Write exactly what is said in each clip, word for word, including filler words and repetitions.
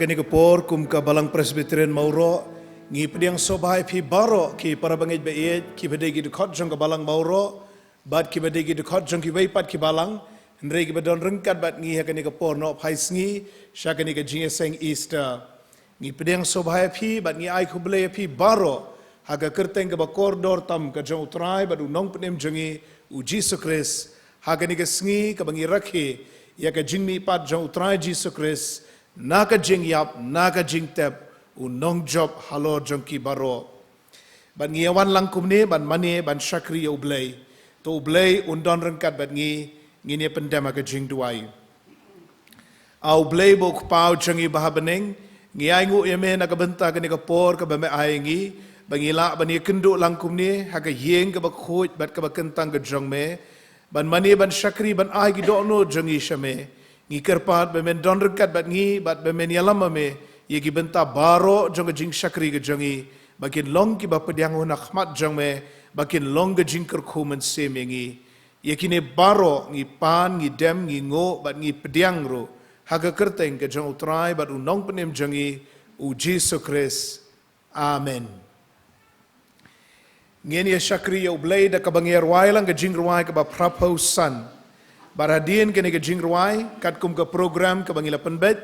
Kane ka por kum ka Balang Presbyterian Mawroh, ngi pdiang sngewbha ïa phi baroh ki para bangeit ba ïeit, kiba dei ki dkhot jong ka Balang Mawroh bad kiba dei ki dkhot jong kiwei pat ki balang, hynrei kiba don ryngkat bad ngi ha kane ka por nohphai sngi sha kane ka jingïaseng Easter. Ngi pdiang sngewbha ïa phi bad ngi ai khublei ïa phi baroh ha ka kyrteng kaba kordor tam ka jong U Trai bad U Nongpynim jong ngi, U Jisu Khrist. Ha kane ka sngi kaba ngi rakhe ïa ka jingmihpat jong U Trai Jisu Khrist, na ka jingïap, na ka jingtep, u nongjop halor jong ki baroh. Bad ngi ïa wan lang kumne ban mane ban shakri ïa U Blei. To U Blei un don ryngkat bad ngi, ngin ïa pyndem ha ka jingduwai. A U Blei ba U Kpa jong ngi ba ha bneng, ngi ainguh ïa me na ka bynta kane ka por kaba me ai ngi, ba ngi lah ban ïakynduh lang kumne ha ka ïing kaba khuid bad kaba kyntang ka jong me, ban mane ban shakri ban ai ki dohnud jong ngi sha me. Ngi kyrpad ba men don ryngkat bad ngi bad ba men ïalam ma me ïa ki bynta baroh jong ka jingshakri ka jong ngi, ba kin long kiba pdiang hun ha khmat jong me, ba kin long ka jingkyrkhu mynsiem ïa ngi. Ïa kine baroh ngi pan, ngi dem, ngi nguh bad ngi pdiang ruh ha ka kyrteng ka jong U Trai bad U Nongpynim jong ngi, U Jisu Khrist. Amen. Ngin ïa shakri ïa U Blei da kaba ngi ïa rwai lang ka jingrwai kaba phraphew san. Bad hadien kane ka jingrwai, katkum ka program kaba ngi la pynbeit,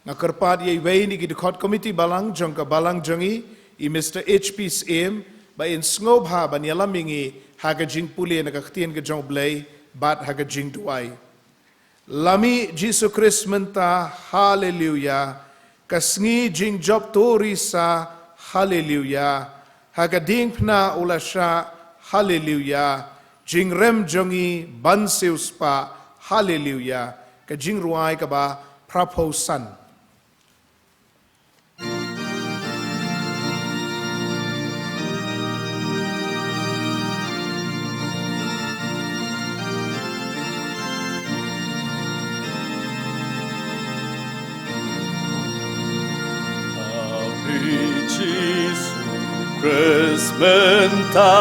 nga kyrpad ïa iwei na ki dkhot komiti balang jong ka balang jong ngi, i Mister H P Syiem, ba in sngewbha ban ïalam ïa ngi ha ka jingpule na ka ktien ka jong U Blei bad ha ka jingduwai. La mih Jisu Khrist mynta, haleluya. Ka sngi jingjop to risa, haleluya. Ha ka diengphna u la shah, haleluya. Jingrem jong ngi ban siewspah, haleluya. Ka jingrwai kaba phraphew san. Jisu Khrist mynta,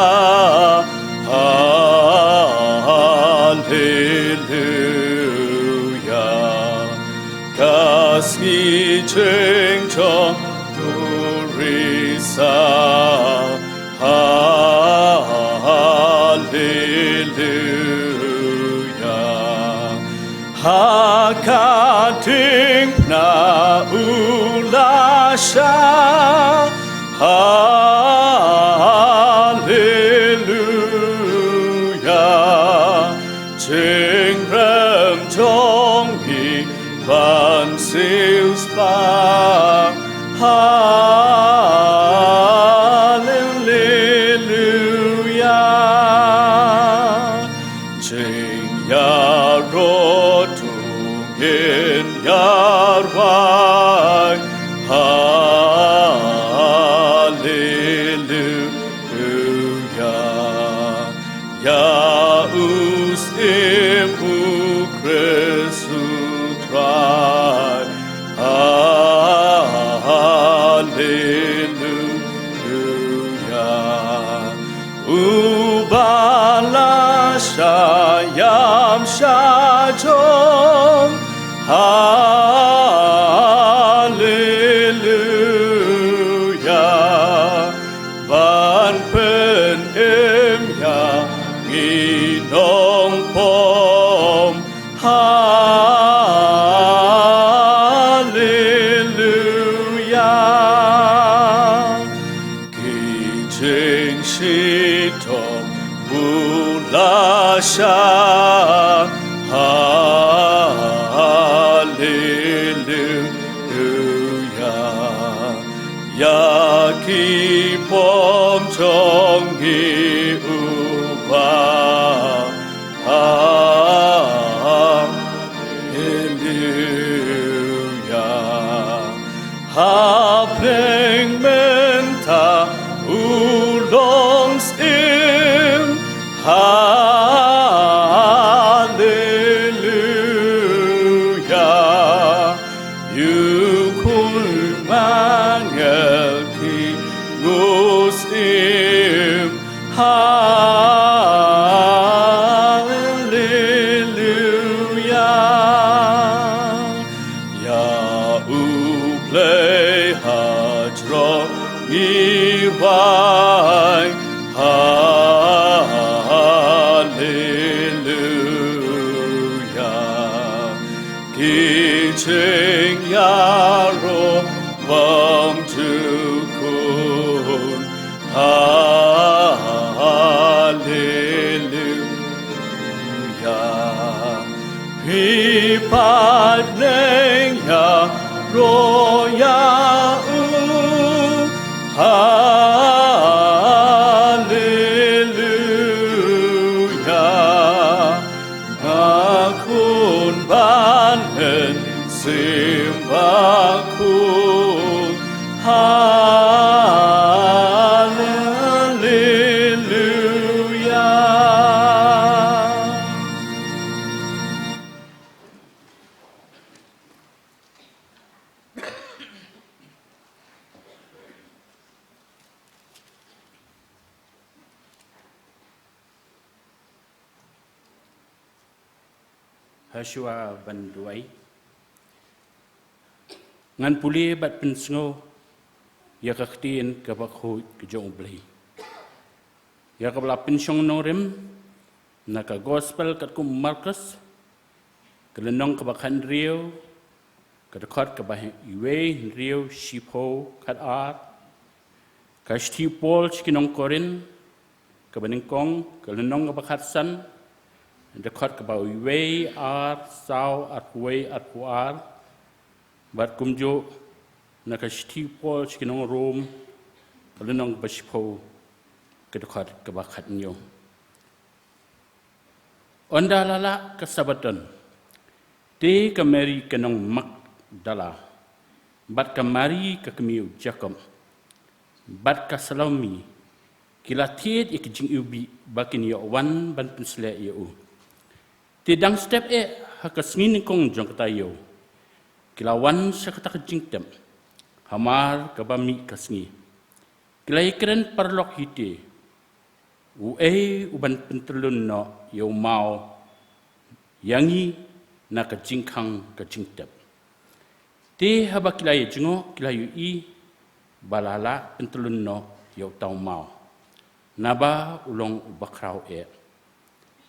haleluya. Ka sngi jingjop to risa, haleluya. Ha ka diengphna u la shah, haleluya. Jingrem jong ngi ban siewspah, haleluya. Jingïaroh to ngin ïa rwai, haleluya. Ïa u Syiem u Khrist u Trai, haleluya. Uba la shah ïam shajrong, haleluya. Ban pynim ïa ngi nongpom, haleluya. Ki jingshitom u la shah, haleluya. Ïa ki pom jong ngi Uba, haleluya. Ha pdeng mynta u long Syiem, haleluya. Ïa u khun ma ngel ki ngos im, haleluya. Ïa u ple Ngi wai, haleluya. Ki jingïaroh bym jukut, haleluya. Phi pat leh ïaroh ïa u, haleluya. Nga khun ban mynsiem ba khun, haleluya. Hashwa ban duwai, ngan pule bad pynsngew ïa ka ktien kaba khuid ka jong U Blei, ïa kaba la pynshong nongrim na ka Gospel katkum u Markos, ka lynnong kaba khathynriew, ka dkhot kaba uwei hynriew shiphew khatar, ka shithi u Paul sha ki nong Korinth kaba nyngkong, ka lynnong kaba khatsan, dkhot kaba uwei, ar, saw, arphew wei, arphew ar, bad kumjuh na ka shithi u Paul sha ki nong Rom, ka lynnong kaba shiphew, ka dkhot kaba khathynñiew. Ynda la lah ka Sabbaton, te ka Mari ka nong Magdala bad ka Mari ka kmie u Jakob bad ka Salome ki la thied ïa ki jingiwbih ba kin ïoh wan ban pynsleh ïa u. Te dang step eh ha ka sngi nyngkong jong ka taïew, ki la wan sha kata ka jingtep hamar kaba mih ka sngi. Ki la ïakren paralok hi te, uei u ban pyntyllun noh ïa u maw ïa ngi na ka jingkhang ka jingtep. Te haba ki la ïajngoh ki la ïohi ba la lah pyntyllun noh ïa uta u maw, naba u long uba khraw eh.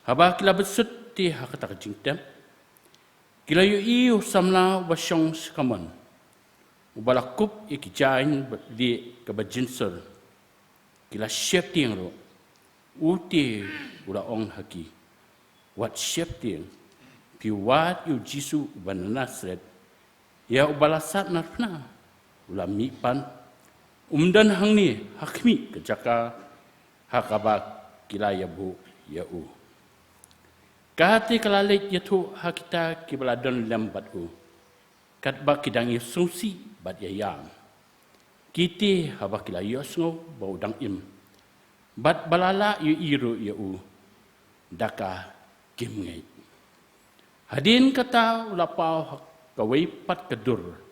Haba ki la bsut te ha kata ka jingtep, ki la ïohi u samla uba shong sha kamon, uba la kup ïa ki jaiñ bad lieh kaba jynsur. Ki la sheptieng ruh. U te u la ong ha ki, wat sheptieng. Phi wad ïa u Jisu uba na Nasareth, ïa uba la sat narphna. U la mihpat, um don hangne ha khmih ka jaka ha kaba ki la ïabuh ïa u. Kata ka la leit ïathuh ha kita kiba la don lem bad u, katba ki dang ïasngewsih bad ïaïam. Ki te haba ki la ïohsngew ba u dang im bad ba la lah ïohi ruh ïa u, da ka kim ngeit. Hadien kata u la paw ha kawei pat ka dur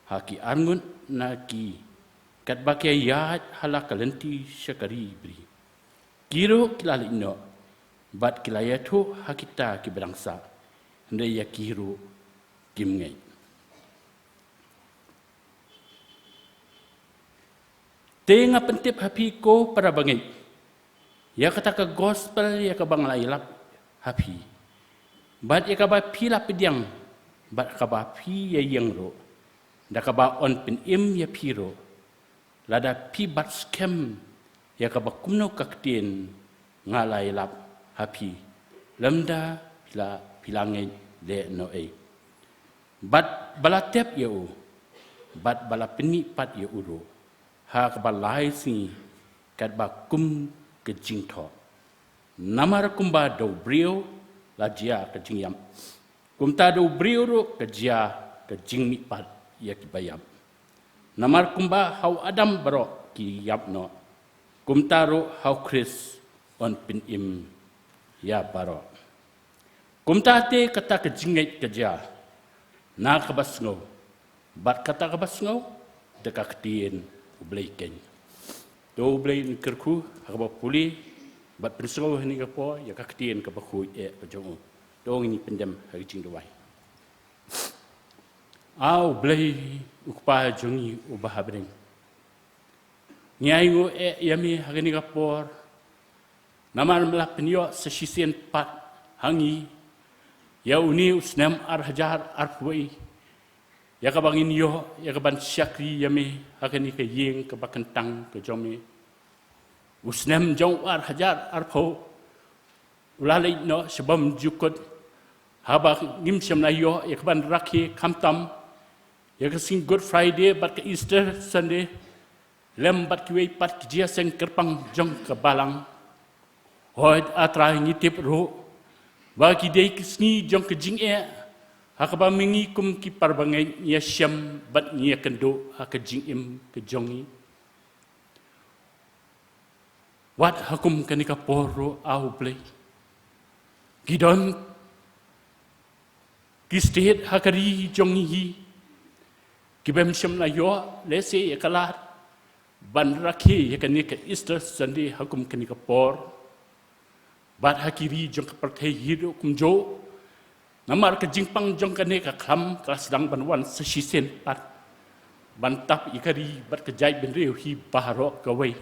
ha ki arngut na ki, katba ki ïaid ha la ka lynti sha ka ri bri. Ki ruh ki la leit noh bad ki la ïathuh ha kita kiba dang sah, hynrei ïa ki ruh kim ngeit. Te nga pyntip ha phi ko para bangeit, ïa kata ka gospel ïa kaba nga la ïalap ha phi, bad ïa kaba phi la pdiang, bad kaba phi ïa ïeng ruh, da kaba yn pynim ïa phi ruh, lada phi bat skhem ïa kaba kumno ka ktien nga la ïalap ha phi, lymda phi la, phi la ngeit lehnohei. Bad ba la tep ïa u, bad ba la pynmihpat ïa u ruh ha kaba lai sngi, katba kum ka jingthoh. Namar kumba da u briew la jia ka jingïap, kumta da u briew ruh ka jia ka jingmihpat ïa kiba ïap. Namar kumba ha u Adam baroh ki ïap noh, kumta ruh ha u Khrist yn pynim ïa baroh. Kumta te kata ka jingngeit ka jia na kaba sngew, bad kata kaba sngew da ka ktien U Blei keiñ. To U Blei un kyrkhu ha kaba pule bad pynsngew ha kane ka por ïa ka ktien kaba khuid eh ka jong u. To ngin ïa pyndem ha ka jingduwai. A U Blei U Kpa jong ngi uba ha bneng, Ngi ainguh eh ïa me ha kane ka por. Namar me la pynïoh sa shisien pat ha ngi ïa une u snem ar hajar arphew wei, ïa kaba ngin ïoh ïa kaban shakri ïa me ha kane ka ïing kaba kyntang ka jong me. U snem jong u ar hajar arphew u la leit noh sha bymjukut haba ngim shym la ïoh ïa kaban rakhe khamtam ïa ka sngi Good Friday bad ka Easter Sunday lem bad kiwei pat ki jingïaseng kyrpang jong ka balang. Hooid A Trai, ngi tip ruh ba ki dei ki sngi jong ka jingeh ha kaba ma ngi kum ki para bangeit ngi ïashem bad ngi ïakynduh ha ka jingim ka jong ngi. Wat ha kum kane ka por ruh, A U Blei, ki don ki stet ha ka ri jong ngi hi kiba ym shym la ïoh lehse ïa ka lad ban rakhe ïa kane ka Easter Sunday ha kum kane ka por. Bad ha ki ri jong ka pyrthei hi ruh kumjuh, namar ka jingpang jong kane ka khlam ka la sdang ban wan sa shisien pat ban tap ïa ka ri bad ka jaitbynriew hi baroh kawei.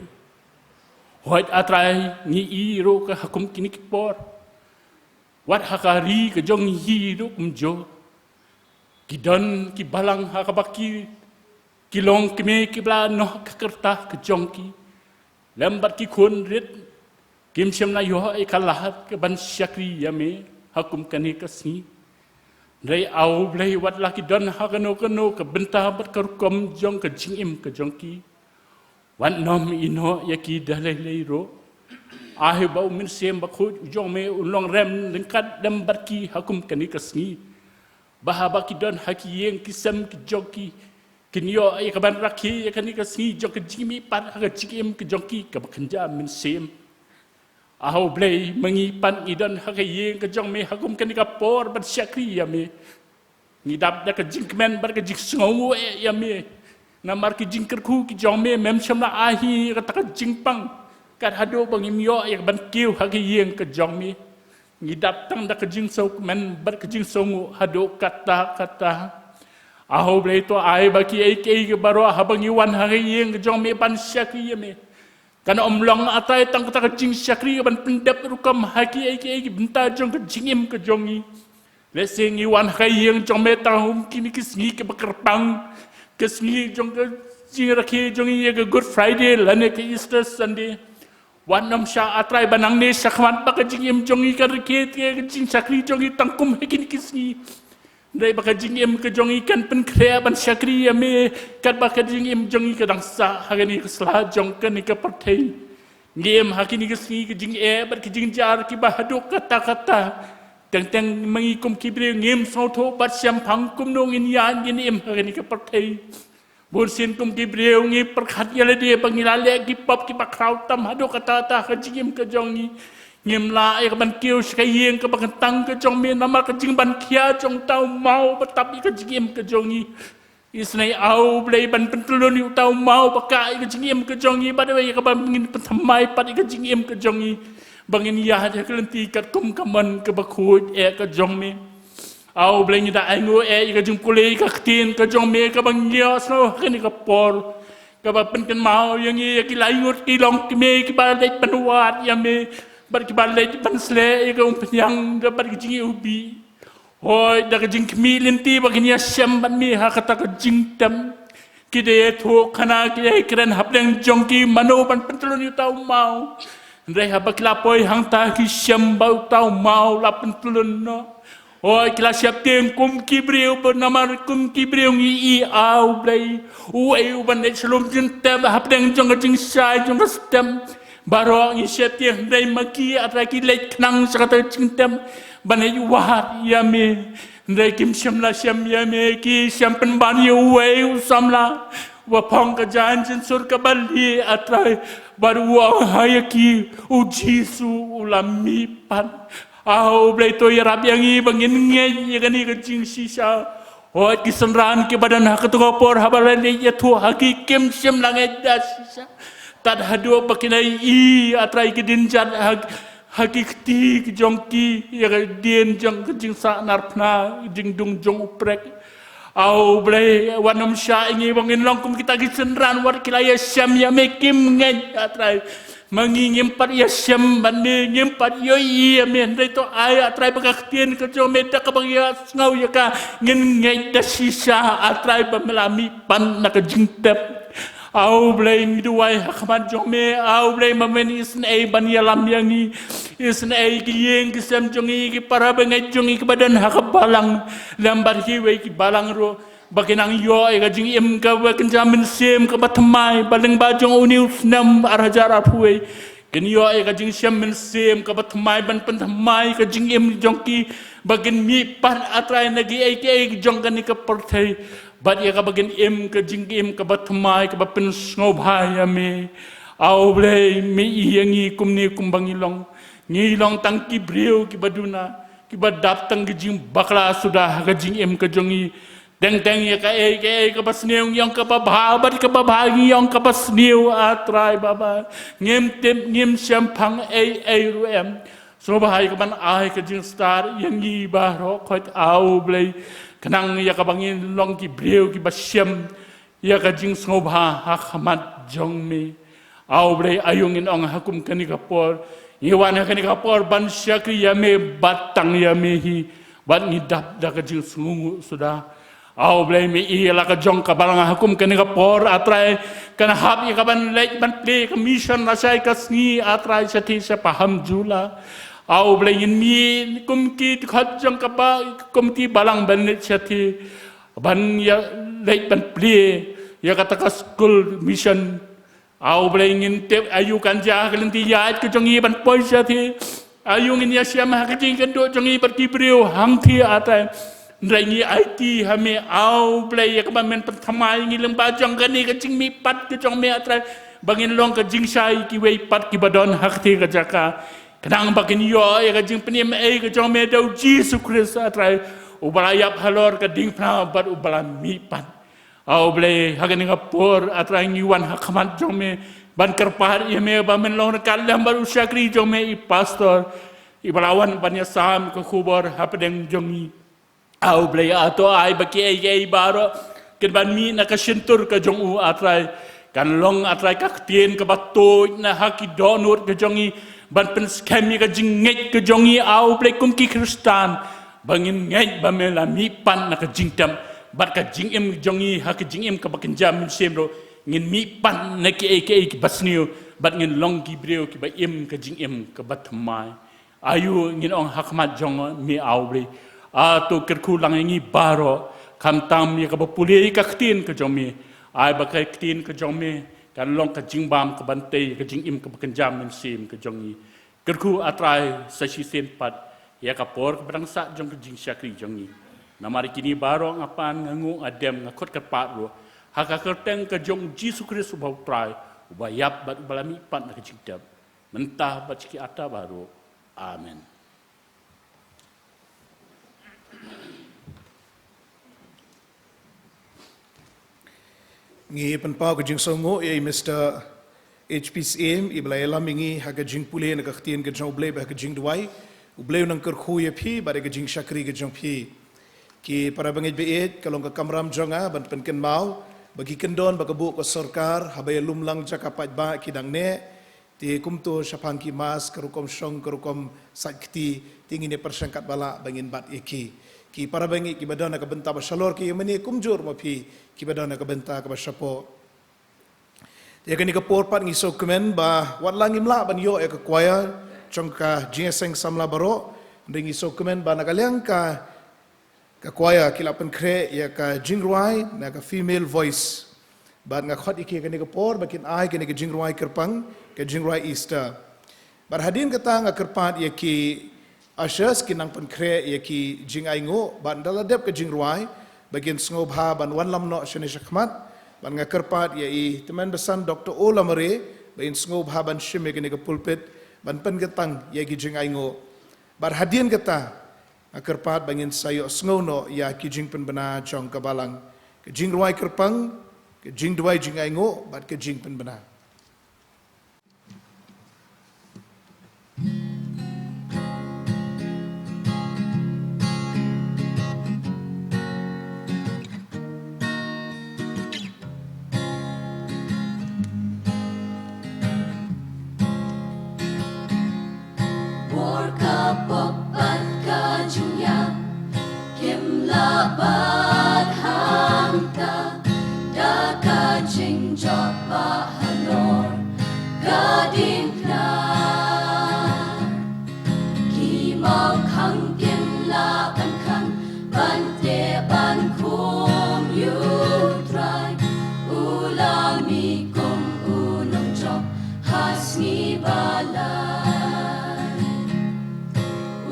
Hooid A Trai, ngi i ruh ka ha kum kine ki por, wat ha ka ri ka jong ngi hi ruh kumjuh, ki don ki balang ha kaba ki ki long kmie kiba la noh ka kyrta ka jong ki lem bad ki khun rit, kim shym la ïoh ïa ka lad ka ban shakri ïa me ha kum kane ka sngi. Hynrei A U Blei, wat la ki don ha kano kano ka bynta bad ka rukom jong ka jingim ka jong ki, wat nym ïehnoh ïa ki da lei lei ruh. Ai ba U Mynsiem Bakhuid u jong me un long rem ryngkat lem bad ki ha kum kane ka sngi, ba haba ki don ha ki ïing ki sem ki jong ki, kin ïoh ïa kaban rakhe ïa kane ka sngi jong ka jingmihpat ha ka jingim ka jong ki kaba kynja mynsiem. A U Blei, ma ngi pat ngi don ha ka ïing ka jong me ha kum kane ka por ban shakri ïa me. Ngi dap da ka jingkmen bad ka jingsngewnguh eh ïa me, namar ki jingkyrkhu ki jong me, mem shym la ai hi ïa kata ka jingpang kat haduh ba ngim ïoh ïa kaban kiew ha ka ïing ka jong me. Ngi dap tang da ka jingsngewkmen bad ka jingsngewnguh haduh katta katta. A U Blei, to ai ba kiei kiei baroh haba ngi wan ha ka ïing ka jong me ban shakri ïa me, kan ym long A Trai tang kata ka jingshakri kaban pyndep rukom ha kiei kiei ki bynta jong ka jingim ka jong ngi. Lehse ngi wan ha ka ïing jong me tang ha kum kine ki sngi kiba kyrpang, ka sngi jong ka jingrakhe jong ngi ïa ka Good Friday lane ka Easter Sunday. Wat nym shah A Trai ba nangne shakhmat ba ka jingim jong ngi kan rakhe te ka jingshakri jong ngi tang kum ha kine ki sngi. Hynrei ba ka jingim ka jong ngi kan pynkhreh ban shakri ïa me katba ka jingim jong ngi ka dang sah ha kane ka sla jong kane ka pyrthei. Ngi im ha kine ki sngi ka jingeh bad ka jingjar kiba haduh katta katta. Teng teng ma ngi kum ki briew ngim sngewthuh bad shemphang kumno ngin ïaid ngin im ha kane ka pyrthei. Bunsien kum ki briew ngi pyrkhat ïa lade ba ngi la leh ki pop kiba khraw tam haduh katta katta ha ka jingim ka jong ngi. Ngim lah ïa kaban kiew sha ka ïing kaba kyntang ka jong me namar ka jingban khia jong uta u maw ba tap ïa ka jingim ka jong ngi. Isynei A U Blei ban pyntyllun ïa uta u maw ba kah ïa ka jingim ka jong ngi, bad ïa kaba ngin pynthymmai pat ïa ka jingim ka jong ngi, ba ngin ïaid ha ka lynti katkum ka mon kaba khuid eh ka jong me. A U Blei, ngi da ainguh eh ïa ka jingpule ïa ka ktien ka jong me kaba ngi ïohsngew ha kane ka por, kaba pynkynmaw ïa ngi ïa ki laingut ki longkmie kiba leit ban wad ïa me bad kiba leit ban sleh ïa ka umphniang da bad ka jingiwbih. Hooid, da ka jingkhmih lynti ba kin ïashem bad me ha kata ka jingtem. Ki da ïathuh khana, ki da ïakren hapdeng jong ki mano ban pyntyllun ïa uta u maw. Hynrei haba ki la poi hangta ki shem ba uta u maw la pyntyllun noh. Hooid, ki la sheptieng kum ki briew, ba namar kum ki briew ngi i, A U Blei, uei uban leit sha lum jingtem hapdeng jong ka jingshai jong ka step. Baroh ngi sheptieng, hynrei ma ki, A Trai, ki leit khnang sha kata ka jingtem ban leit wad ïa me. Hynrei kim shym la shem ïa me, ki shem pynban ïa uwei u samla uba phong ka jaiñ jynsur kaba lieh, A Trai, bad u ong ha ïa ki, U Jisu u la mihpat. A U Blei, to ïarap ïa ngi ba ngin ngeit ïa kane ka jingshisha. Hooid, ki synran kiba don ha kato ka por haba la leit ïathuh ha ki, kim shym la ngeit da shisha, tad haduh ba kin ïohi, A Trai, ki dienjat ha, ha ki kti ki jong ki ïa ka dien jong ka jingsah narphna, jingdung jong u prek. Aw Blei, wat nym shah ïa ngi ba ngin long kum kita ki synran wat ki la ïashem ïa me kim ngeit, A Trai. Ma ngi ngim pat ïashem bad me, ngim pat ïohi ïa me, hynrei to ai, A Trai, ba ka ktien ka jong me da kaba ngi ïa sngew ïa ka, ngin ngeit da shisha, A Trai, ba me la mihpat na ka jingtep. Aw Blei, ngi duwai ha khmat jong me, aw Blei, ba men isynei ban ïalam ïa ngi, isynei ki ïing ki sem jong ngi, ki para bangeit jong ngi kiba don ha ka balang, lem bad kiwei ki balang ruh, ba kin nang ïoh ïa ka jingim kaba kynja mynsiem kaba thymmai, ba lyngba jong une u snem ar hajar arphew wei, kin ïoh ïa ka jingshem mynsiem kaba thymmai ban pynthymmai ka jingim jong ki, ba kin mihpat, A Trai, na kiei kiei jong kane ka pyrthei, bad ïa kaba kin im ka jingim kaba thymmai kaba pynsngewbha ïa me. Aw Blei, me ïohi ïa ngi kumne kumba ngi long. Ngi long tang ki briew kiba duna, kiba dap tang ki jingbakla suda ha ka jingim ka jong ngi. Teng teng ïa kaei kaei kaba sniew ngi ong kaba bha, bad kaba bha ngi ong kaba sniew, A Trai Baba. Ngim tip, ngim shemphang ei ei ruh em. Sngewbha ïa kaban ai ka jingstad ïa ngi baroh khoit, aw Blei, khnang ïa kaba ngin long ki briew kiba shem ïa ka jingsngewbha ha khmat jong me. Aw Blei, aïu ngin ong ha kum kane ka por, ngi wan ha kane ka por ban shakri ïa me bad tang ïa me hi, bad ngi dap da ka jingsngewnguh suda. Aw Blei, me ïohi ïa la ka jong ka balang ha kum kane ka por, A Trai, kan hap ïa kaban leit ban plie ka mission lashai ka sngi, A Trai, shathie sha Pahamjula. Aw Blei, ngin mih kum ki dkhot jong ka ba, kum ki balang ban leit shathie ban ïa leit ban plie ïa kata ka skul mission. Aw Blei, ngim tip aïu kan jia ha ka lynti ïaid ka jong ngi ban poi shathie. Aïu ngin ïashem ha ka jingkynduh jong ngi bad ki briew hangthie, A Trai. Hynrei ngi aiti ha me, aw Blei, ïa kaba men pynthymmai ngi lyngba jong kane ka jingmihpat ka jong me, A Trai, ba ngin long ka jingshai kiwei pat kiba don ha kathie ka jaka, khnang ba kin ïoh ïa ka jingpynim ei ka jong me da u Jisu Khrist, A Trai, uba la ïap halor ka diengphna bad uba la mihpat. Aw Blei, ha kane ka por, A Trai, ngi wan ha khmat jong me ban kyrpad ïa me ba men long ryngkat lem bad u shakri jong me, i pastor, iba la wan ban ïasam ka khubor hapdeng jong ngi. Aw Blei, to ai ba kiei kiei baroh kin ban mih na ka shyntur ka jong u, A Trai, kan long, A Trai, ka ktien kaba tuid na ha ki dohnud ka jong ngi, ban pynskhem ïa ka jingngeit ka jong ngi, aw Blei, kum ki Khristan, ba ngin ngeit ba me la mihpat na ka jingtep, bad ka jingim jong ngi ha ka jingim kaba kynja mynsiem ruh, ngin mihpat na kiei kiei kiba sniew, bad ngin long ki briew kiba im ka jingim kaba thymmai. Aïu ngin ong ha khmat jong me, aw Blei, to kyrkhu lang ïa ngi baroh, khamtam ïa kaba pule ïa ka ktien ka jong me. Ai ba ka ktien ka jong me kan long ka jingbam kaban tei ka jingim kaba kynja mynsiem ka jong ngi. Kyrkhu, A Trai, sa shisien pat ïa ka por kaba dang sah jong ka jingshakri jong ngi. Namar kine baroh nga pan, nga nguh, nga dem, nga khot kyrpad ruh ha ka kyrteng ka jong u Jisu Khrist uba u Trai, uba ïap bad uba la mihpat na ka jingtep, mynta bad shikatdei baroh. Amen. Ngi pynpaw ka jingsngewnguh ïa i Mister H P Syiem, iba la ïalam ïa ngi ha ka jingpule na ka ktien ka jong U Blei bad ha ka jingduwai. U Blei un nang kyrkhu ïa phi bad ïa ka jingshakri ka jong phi. Ki para bangeit ba ïeit, ka long ka kamram jong nga ban pynkynmaw ba ki kyndon ba ka buh ka sorkar haba ïalum lang jaka paidbah ki dang neh, te kumto shaphang ki mask, ka rukom shong, ka rukom sait kti, te ngin ïa pyrshang katba lah ba ngin bat ïa ki. Ki para bangeit kiba don ha ka bynta ba shalor ki ïa mane, kumjuh ma phi kiba don ha ka bynta kaba shapoh. Te ïa kane ka por pat ngi sngewkmen ba wat la ngim lah ban ïoh ïa ka choir jong ka jingïaseng samla baroh, hynrei ngi sngewkmen ba na ka liang ka ka choir ki la pynkhreh ïa ka jingrwai na ka female voice. Bad nga khot ïa ki ha kane ka por ba kin ai kane ka jingrwai kyrpang, ka jingrwai Easter. Bad hadien kata nga kyrpad ïa ki ushers kin nang pynkhreh ïa ki jingainguh, bad ynda la dep ka jingrwai ba kin sngewbha ban wanlam noh shane shakhmat. Bad nga kyrpad ïa i Tymmen Basan Doctor O Lamare ba in sngewbha ban shim ïa kane ka pulpit ban pynkyntang ïa ki jingainguh. Bad hadien kata nga kyrpad ba ngin sa ïohsngew noh ïa ki jingpynbna jong ka balang, ka jingrwai kyrpang, ka jingduwai jingainguh bad ka jingpynbna. Ha sngi ba lai u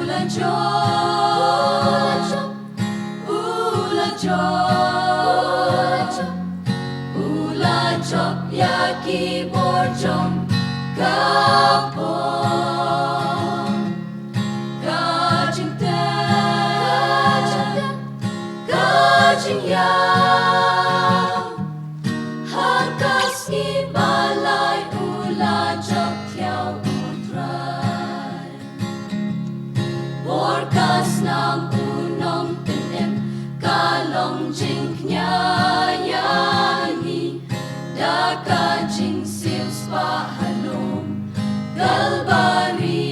la jop, u la jop, u la jop, u la jop ïa ki bor jong ka pop. Ka jingtep, ka jingïap, ha ka sngi ba lai u la jop thiaw u Trai. Bor ka snam u nongpynim, ka long jingkñia ïa ngi da ka jingsiewspah ha lum Kalbari.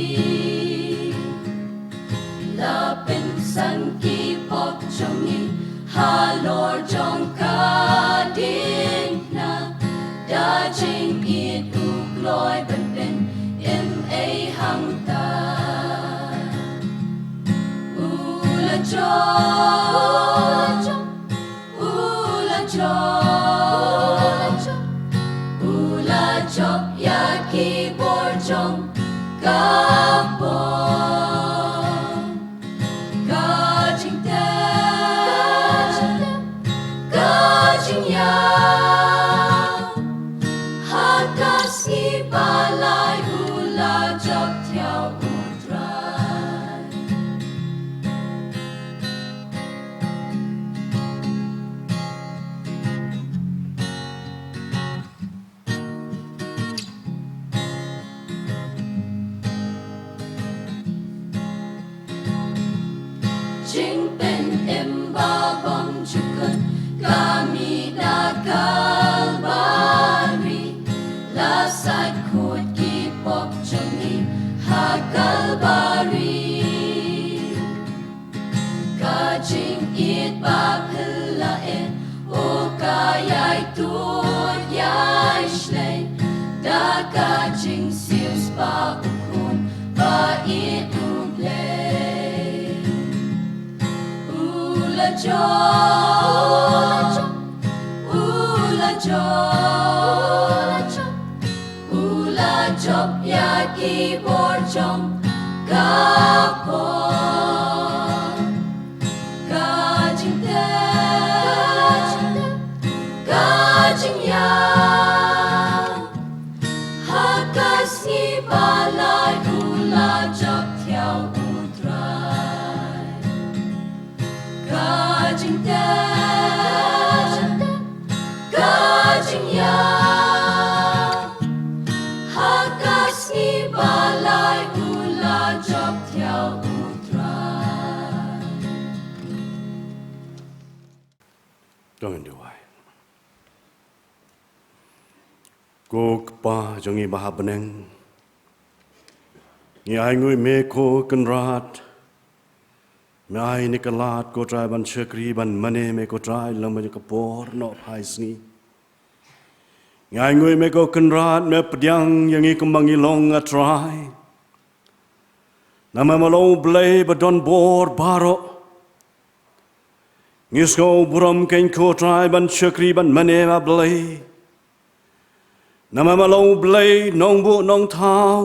La pynsan ki pop jong ngi halor jong ka diengphna, da jingïeit u kloi ban pynim ei hangta. U la jop, u la jop, u la jop ïa ki bor jong ka pop. Ka jingtep, ka jingïap, ha ka sngi ba lai u la jop thiaw u Trai. Jingpynim ba bymjukut ka mih na Kalbari, la sait kut ki pop jong ngi ha Kalbari. Ka jingïeit ba phylla eh, o ka ïai tut ïai shlei da ka jingsiewspah u Khun ba ïeit u Blei. U la jop, u la jop, u la jop ïa ki bor jong ka pop. Ka jingtep, ka jingïap, ha ka sngi ba lai u la jop thiaw u Trai. Ka jingtep, ka jingïap, ha ka sngi ba lai u la jop thiaw u Trai. To ngin duwai. Ko Kpa jong ngi ba ha bneng, ngi ai nguh ïa me ko Kynrad. Me ai ïa ngi ka lad ko Trai ban shakri ban mane me ko Trai lang bad ka por noh phai sngi. Ngi ai nguh ïa me ko Kynrad, me pdiang ïa ngi kumba ngi long, ah Trai. Namar me long U Blei ba don bor baroh. Ngi sngew burom kein ko Trai ban shakri ban mane ma Blei. Namar me long U Blei nongbuh nongthaw,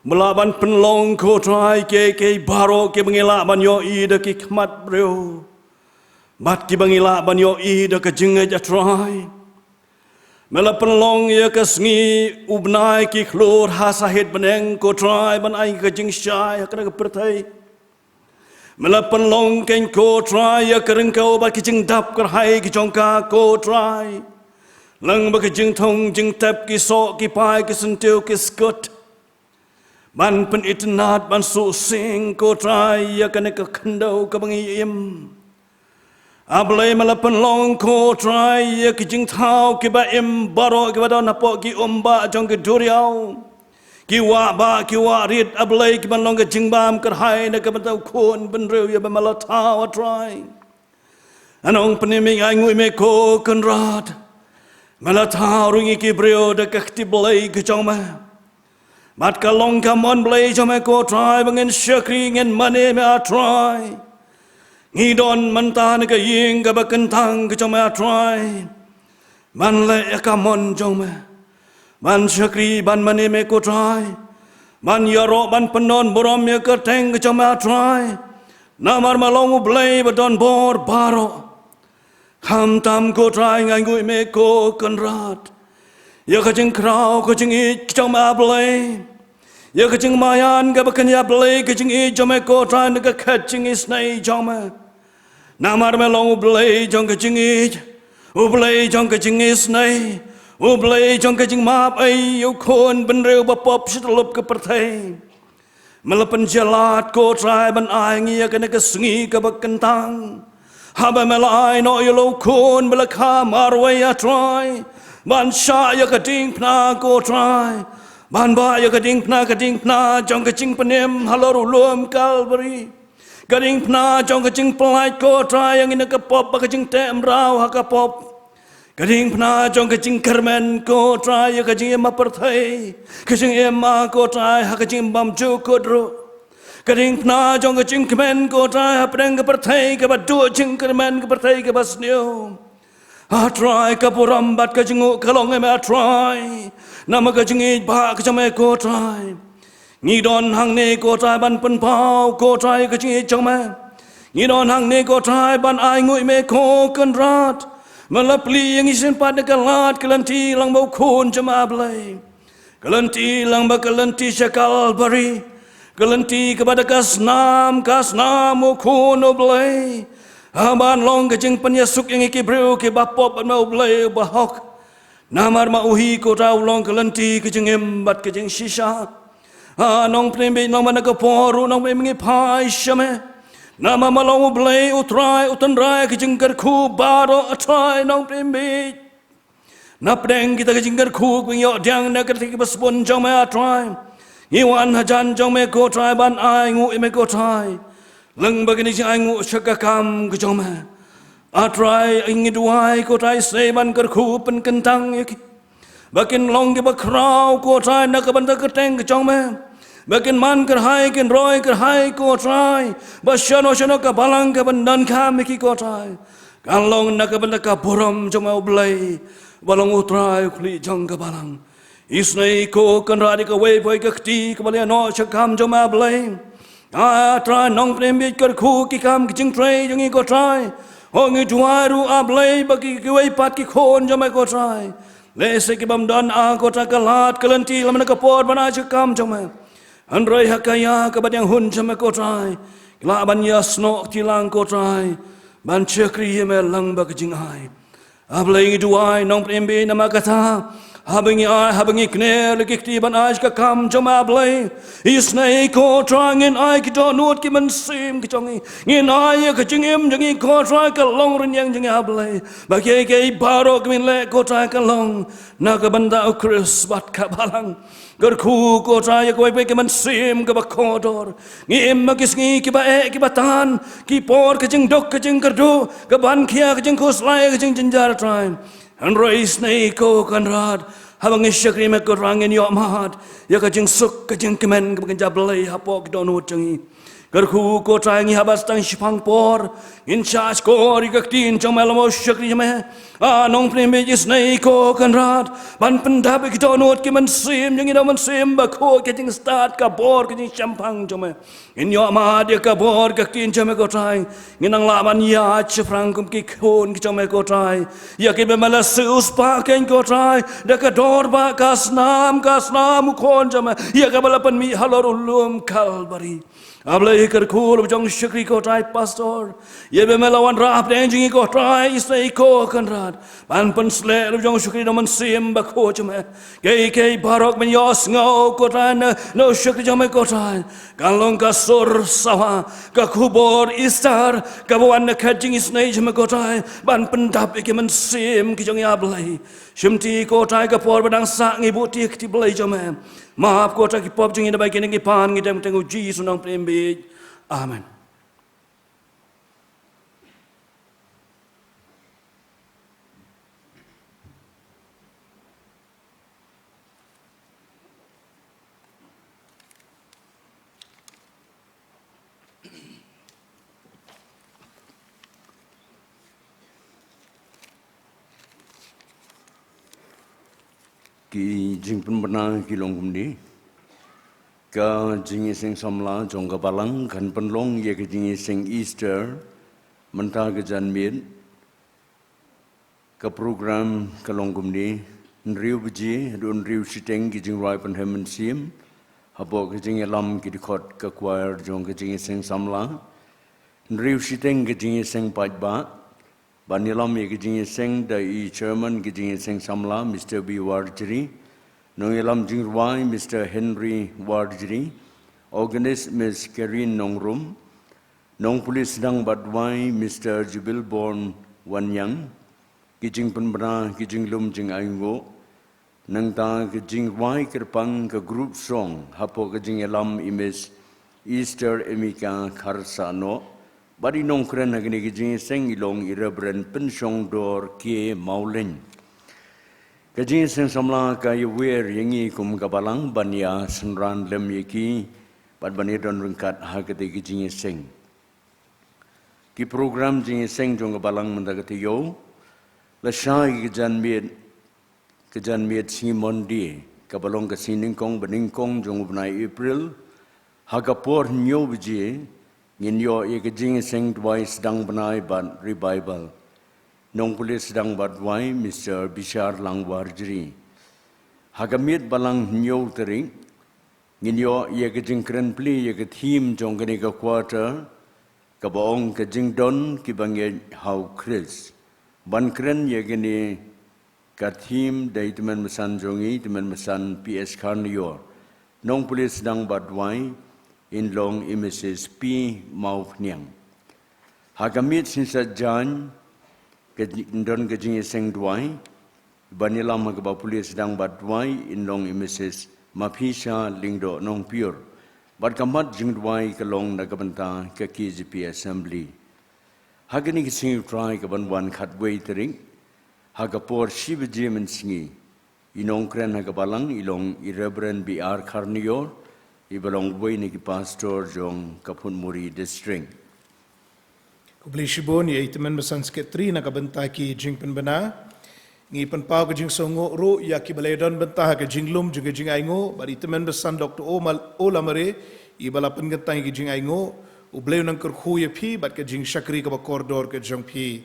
ba lah ban pynlong ko Trai kiei kiei baroh kiba ngi lah ban ïohi da ki khmat briew bad kiba ngi lah ban ïohi da ka jingngeit, ah Trai. Me la pynlong ïa ka sngi, u bnai, ki khlur ha sahit bneng ko Trai ban ai ka jingshai ha kane ka pyrthei. Me la pynlong kein ko Trai ïa ka ryngkew bad ki jingdap kyrhai ki jong ka ko Trai, lang bad ki jingthung jingtep, ki soh ki pai, ki syntiew ki skut, ban pynitynnad ban suk sing ko Trai ïa kane ka khyndew kaba ngi im. Ah Blei, me la pynlong ko Trai ïa ki jingthaw kiba im baroh kiba don hapoh ki umbah jong ki duriaw, ki wah bah, ki wah rit, ah Blei, kiban long ka jingbam kyrhai na ka bynta u Khun bynriew ïa ba me la thaw, ah Trai. Nga nongpynim, ngi ai nguh ïa me ko Kynrad, me la thaw ruh ïa ngi ki briew da ka kti Blei ka jong me. Bad ka long ka mon Blei jong me ko Trai ba ngin shakri, ngin mane me, ah Trai. Ngi don mynta na ka ïing kaba kyntang ka jong me, ah Trai, ban leh ïa ka mon jong me. Ban shakri ban mane me ko Trai. Ban ïaroh ban pyndonkam burom ïa ka kyrteng ka jong me a Trai. Namar me long U Blei ba don bor baroh. Khamtam ko Trai nga ainguh ïa me ko Kynrad. Ïa ka jingkhraw ka jingïeit ka jong me a Blei. Ïa ka jingmaïan kaba kynja Blei ka jingïeit jong me ko Trai na ka khet jingisnei jong me. Namar me long U Blei jong ka jingïeit, U Blei jong ka jingisnei, U Blei jong ka jingmap ei ïa u khun bynriew ba pop sha tyllup ka pyrthei. Me la pynjyllad ko Trai ban ai ngi ïa kane ka sngi kaba kyntang. Haba me la ai noh ïa la u khun ba la kha marwei a Trai. Ban shah ïa ka diengphna ko Trai. Ban bah ïa ka diengphna, ka diengphna jong ka jingpynim halor u lum Kalbari. Ka diengphna jong ka jingpynlait ko Trai ïa ngi na ka pop bad ka jingteh mraw ha ka pop. Ka diengphna jong ka jingkyrmen ko Trai ïa ka jingim ha pyrthei. Ka jingim ma ko Trai ha ka jingbymjukut ruh. Ka diengphna jong ka jingkmen ko Trai hapdeng ka pyrthei kaba duh jingkyrmen, ka pyrthei kaba sniew. A Trai, ka burom bad ka jingnguh ka long ïa me a Trai. Namar ka jingïeit ba ka jong me ko Trai. Ngi don hangne ko Trai ban pynpaw ko Trai ka jingïeit jong me. Ngi don hangne ko Trai ban ainguh ïa me ko Kynrad. Me la plie ïa ngi shisien pat na ka lad ka lynti lang bad u khun jong me a Blei. Ka lynti lang bad ka lynti sha Kalbari. Ka lynti kaba da ka snam, ka snam u khun U Blei. Haba long ka jingpynïasuk ïa ngi ki briew kiba pop bad me U Blei uba hok. Namar ma u hi ko Trai u long ka lynti ka jingim bad ka jingshisha. A Nongpynim Bieit, nang ba na ka por ruh Nongpynim Bieit ngi phai sha me. Namar me long U Blei, U Trai, U Tynrai ka jingkyrkhu baroh a Trai Nongpynim Bieit. Napdeng kita ka jingkyrkhu kaba ngi ïoh pdiang na ka kti kaba sbun jong me a Trai. Ngi wan hajan jong me ko Trai ban ainguh ïa me ko Trai. Lyngba kane ka jingainguh sha ka kam ka jong me. A Trai ngi duwai ko Trai seh ban kyrkhu pynkyntang ïa ki. Ba kin long kiba khraw ko Trai na ka bynta ka kyrteng ka jong me. Ba kin man kyrhai, kin roi kyrhai ko Trai. Ba shano shano ka balang kaban donkam ïa ki ko Trai. Kan long na ka bynta ka burom jong me U Blei. Ba long U Trai U Khlieh jong ka balang. Isnei ko Kynrad ïa kawei pa kawei ka kti kaba la ïeh noh sha ka kam jong me a Blei. A Trai Nongpynim Bieit, kyrkhu ki kam ki jingtrei jong ngi ko Trai. Ho ngi duwai ruh a Blei ba ki kiwei pat ki khun jong me ko Trai. Lehse ki bym don a ko Trai ka lad ka lynti lem na ka por ban ai sha ka kam jong me. Hynrei ha ka ïa kaba dang hun jong me ko Trai. Ki lah ban ïasnoh kti lang ko Trai. Ban shakri ïa me lang bad ka jingai. A Blei ngi duwai Nongpynim Bieit namar kata. Haba ngi ai, haba ngi kner la ki kti ban ai sha ka kam jong me a Blei. Isnei ko Trai ngin ai ki dohnud ki mynsiem ki jong ngi. Ngin ai ïa ka jingim jong ngi ko Trai ka long rynïeng jong ngi a Blei. Ba kiei kiei baroh kiba ngin leh ko Trai ka long na ka bynta U Khrist bad ka balang. Kyrkhu ko Trai ïa kawei pa kawei ka mynsiem kaba kordor. Ngi im ha ki sngi kiba eh kiba tan, ki por ka jingduk ka jingkyrduh, ka ban khia ka jingkhuslai ka jingjynjar Trai. Hynrei isnei ko Kynrad, haba ngi shakri me ko Trai ngin ïoh mad ïa ka jingsuk ka jingkmen kaba kynja Blei hapoh ki dohnud jong ngi. Kyrkhu ko Trai ngi haba sdang shiphang por, ngin shah shkor ïa ka ktien jong me lem bad u shakri jong me. A Nongpynim Bieit, isnei ko Kynrad ban pyndap ïa ki dohnud ki mynsiem jong ngi da u Mynsiem Bakhuid, ka jingstad, ka bor, ka jingshemphang jong me. Ngin ïoh mad ïa ka bor ka ktien jong me ko Trai. Ngin nang lah ban ïaid shaphrang kum ki khun ki jong me ko Trai. Ïa kiba me la siewspah keiñ ko Trai da ka dorbah, ka snam, ka snam u Khun jong me, ïa kaba la pynmih halor u lum Kalbari. A Blei kyrkhu la u jong u shakri ko Trai Pastor. Ïa ba me la wanrah hapdeng jong ngi ko Trai, isnei ko Kynrad ban pynsleh la u jong u shakri da u Mynsiem Bakhuid jong me. Kiei kiei baroh ban ïohsngew ko Trai na, na u shakri jong me ko Trai, kan long ka sur sawa, ka khubor Easter kaba wan na ka jingisnei jong me ko Trai ban pyndap ïa ki mynsiem ki jong ngi a Blei. Shimti ko Trai ka por ba dang sah ngi buh ïa ka kti Blei jong me. Map ko Trai ki pop jong ngi da ba kine ki pan ngi dem teng u Jisu Nongpynim Bieit. Amen. Ki jingpynbna ki long kumne. Ka jingïaseng samla jong ka balang kan pynlong ïa ka jingïaseng Easter mynta ka janmiet. Ka program ka long kumne: hynriew baje haduh hynriew shiteng ki jingrwai pynhem mynsiem hapoh ka jingïalam ki dkhot ka choir jong ka jingïaseng samla. Hynriew shiteng ka jingïaseng paidbah, ban ïalam ïa ka jingïaseng da i Chairman ka jingïaseng samla, Mister B Warjri. Nongïalam jingrwai, Mister Henry Warjri. Organist, Miss Karen Nongrum. Nongpule sdang bad duwai, Mister Jubilborn Wanniang. Ki jingpynbna ki jinglum jingainguh. Nangta ka jingrwai kyrpang ka group song hapoh ka jingïalam i Miss Easter Emika Kharsahnoh. Bad i nongkren ha kane ka jingïaseng i long i Reverend Pynshongdor K Mawleng. Ka jingïaseng samla ka ïawer ïa ngi kum ka balang ban ïasynran lem ïa ki bad ban ïadon ryngkat ha kata ka jingïaseng. Ki program jingïaseng jong ka balang mynta ka taïew. Lashai ka janmiet, ka janmiet sngi Monday, kaba long ka sngi nyngkong ba nyngkong jong u bnai April, ha ka por hynñiew baje ngin ïoh ïa ka jingïaseng duwai sdang bnai bad revival. Nongpule sdang bad duwai, Mister Bishar Langwarjri. Ha ka miet balang hynñiew tarik ngin ïoh ïa ka jingkren plie ïa ka theme jong kane ka quarter, kaba ong ka jingdon kiba ngeit ha u Khrist. Ban kren ïa kane ka theme da i tymmen basan jong ngi, tymmen basan P S Kharnaior. Nongpule sdang bad duwai in long i Missus P Mawphniang. Ha ka miet sngi Saitjaiñ ka ji-, don ka jingïaseng duwai ban ïalam ha kaba pule sdang bad duwai in long i Missus Maphisha Lyngdoh Nongpyiur. Bad ka mat jingduwai ka long na ka bynta ka K J P Assembly. Ha kane ka sngi U Trai kaban wan khatwei tarik, ha ka por shi baje mynsngi, i nongkren ha ka balang i long i Reverend B R Kharnaior, iba long uwei na ki pastor jong ka Phunmuri District. Khublei shibun ïa i tymmen basan secretary na ka bynta ki jingpynbna. Ngi pynpaw ka jingsngewnguh ruh ïa kiba la ïadon bynta ha ka jinglum jong ka jingainguh, bad i tymmen basan Doctor O Mal-, O Lamare, iba la pynkyntang ïa ka jingainguh. U Blei un nang kyrkhu ïa phi bad ka jingshakri kaba kordor ka jong phi.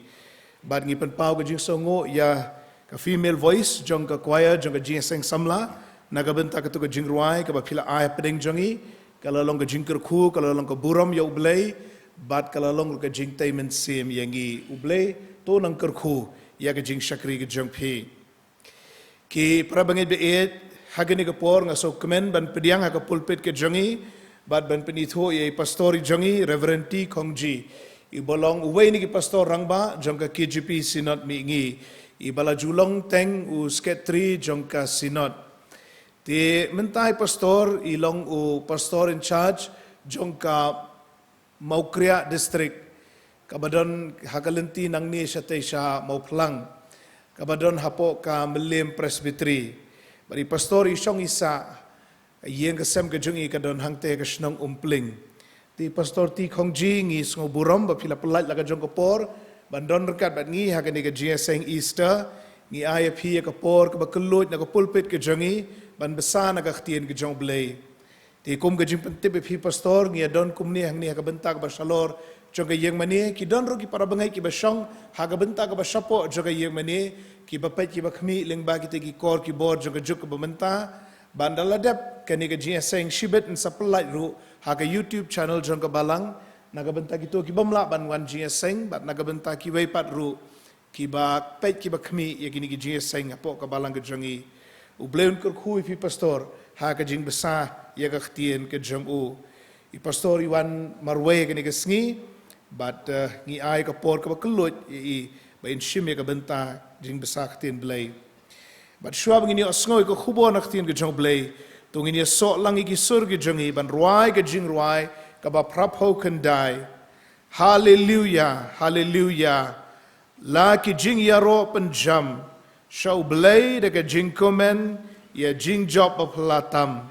Bad ngi pynpaw ka jingsngewnguh ïa ka female voice jong ka choir jong ka jingïaseng samla na ka bynta katu ka jingrwai kaba phi la ai hapdeng jong ngi, ka la long ka jingkyrkhu, ka la long ka burom ïa U Blei, bad ka la long ruh ka jingtei mynsiem ïa ngi. U Blei to nang kyrkhu ïa ka jingshakri ka jong phi. Ki parabangeit ba ïeit, ha kane ka por nga sngewkmen ban pdiang ha ka pulpit ka jong ngi bad ban pynithuh ïa i pastor i jong ngi, Reverend T Khongji, iba long uwei na ki pastor rangbah jong ka K J P Synod Mihngi, iba la ju long teng u secretary jong ka Synod. Te mynta i pastor i long u pastor in charge jong ka Mawkriah District, kaba don ha ka lynti nangne shatei sha Mawphlang, kaba don hapoh ka Mylliem Presbytery. Bad i pastor i shong i sah, ka ïing ka sem ka jong i ka don hangtei ka shnong Umpling. Te Pastor T Khongji, ngi sngewburom ba phi la pyllait la ka jong ka por ban don ryngkat bad ngi ha kane ka jingïaseng Easter. Ngi ai ïa phi ïa ka por kaba kylluid na ka pulpit ka jong ngi ban bsa na ka ktien ka jong U Blei. Te kum ka jingpyntip ïa phi pastor, ngi ïa don kumne hangne ha ka bynta kaba shalor jong ka ïing mane, ki don ruh ki parabangeit kiba shong ha ka bynta kaba shapoh jong ka ïing mane, kiba peit kiba khmih lyngba kita ki kor ki bor jong ka juk kaba mynta. Bad ynda la dep kane ka jingïaseng shibit yn sa pyllait ruh ha ka YouTube channel jong ka balang, na ka bynta kito ki bym lah ban wan jingïaseng bad na ka bynta kiwei pat ruh kiba peit kiba khmih ïa kine ki jingïaseng hapoh ka balang ka jong ngi. U Blei un kyrkhu ïa phi pastor ha ka jingbsa ïa ka ktien ka jong u. I pastor i wan marwei ha kane ka sngi bad, eh, ngi ai ka por kaba kylluid ïa i ba in shim ïa ka bynta jingbsa ktien Blei. Bad shuwa ba ngin ïohsngew ïa ka khubor na ka ktien ka jong U Blei, to ngin ïasoh lang ïa ki sur ki jong ngi ban rwai ka jingrwai kaba phraphew khyndai. Haleluya, haleluya. La ki jingïaroh pynjam sha U Blei da ka jingkmen ïa jingjop baphylla tam.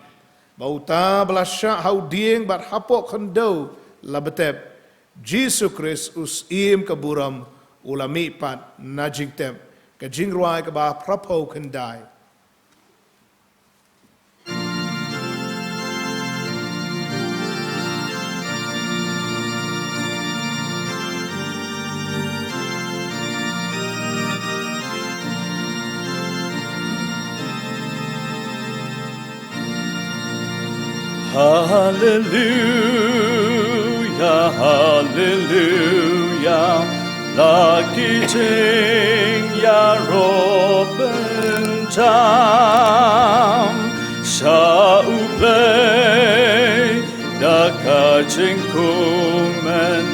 Ba uta ba la shah ha u dieng bad hapoh khyndew la btep. Jisu Khrist u Syiem ka burom u la mihpat na jingtep. Ka jingrwai kaba phraphew khyndai. Haleluya, haleluya, la ki jingïaroh bynta sha U Blei, da ka jingkmen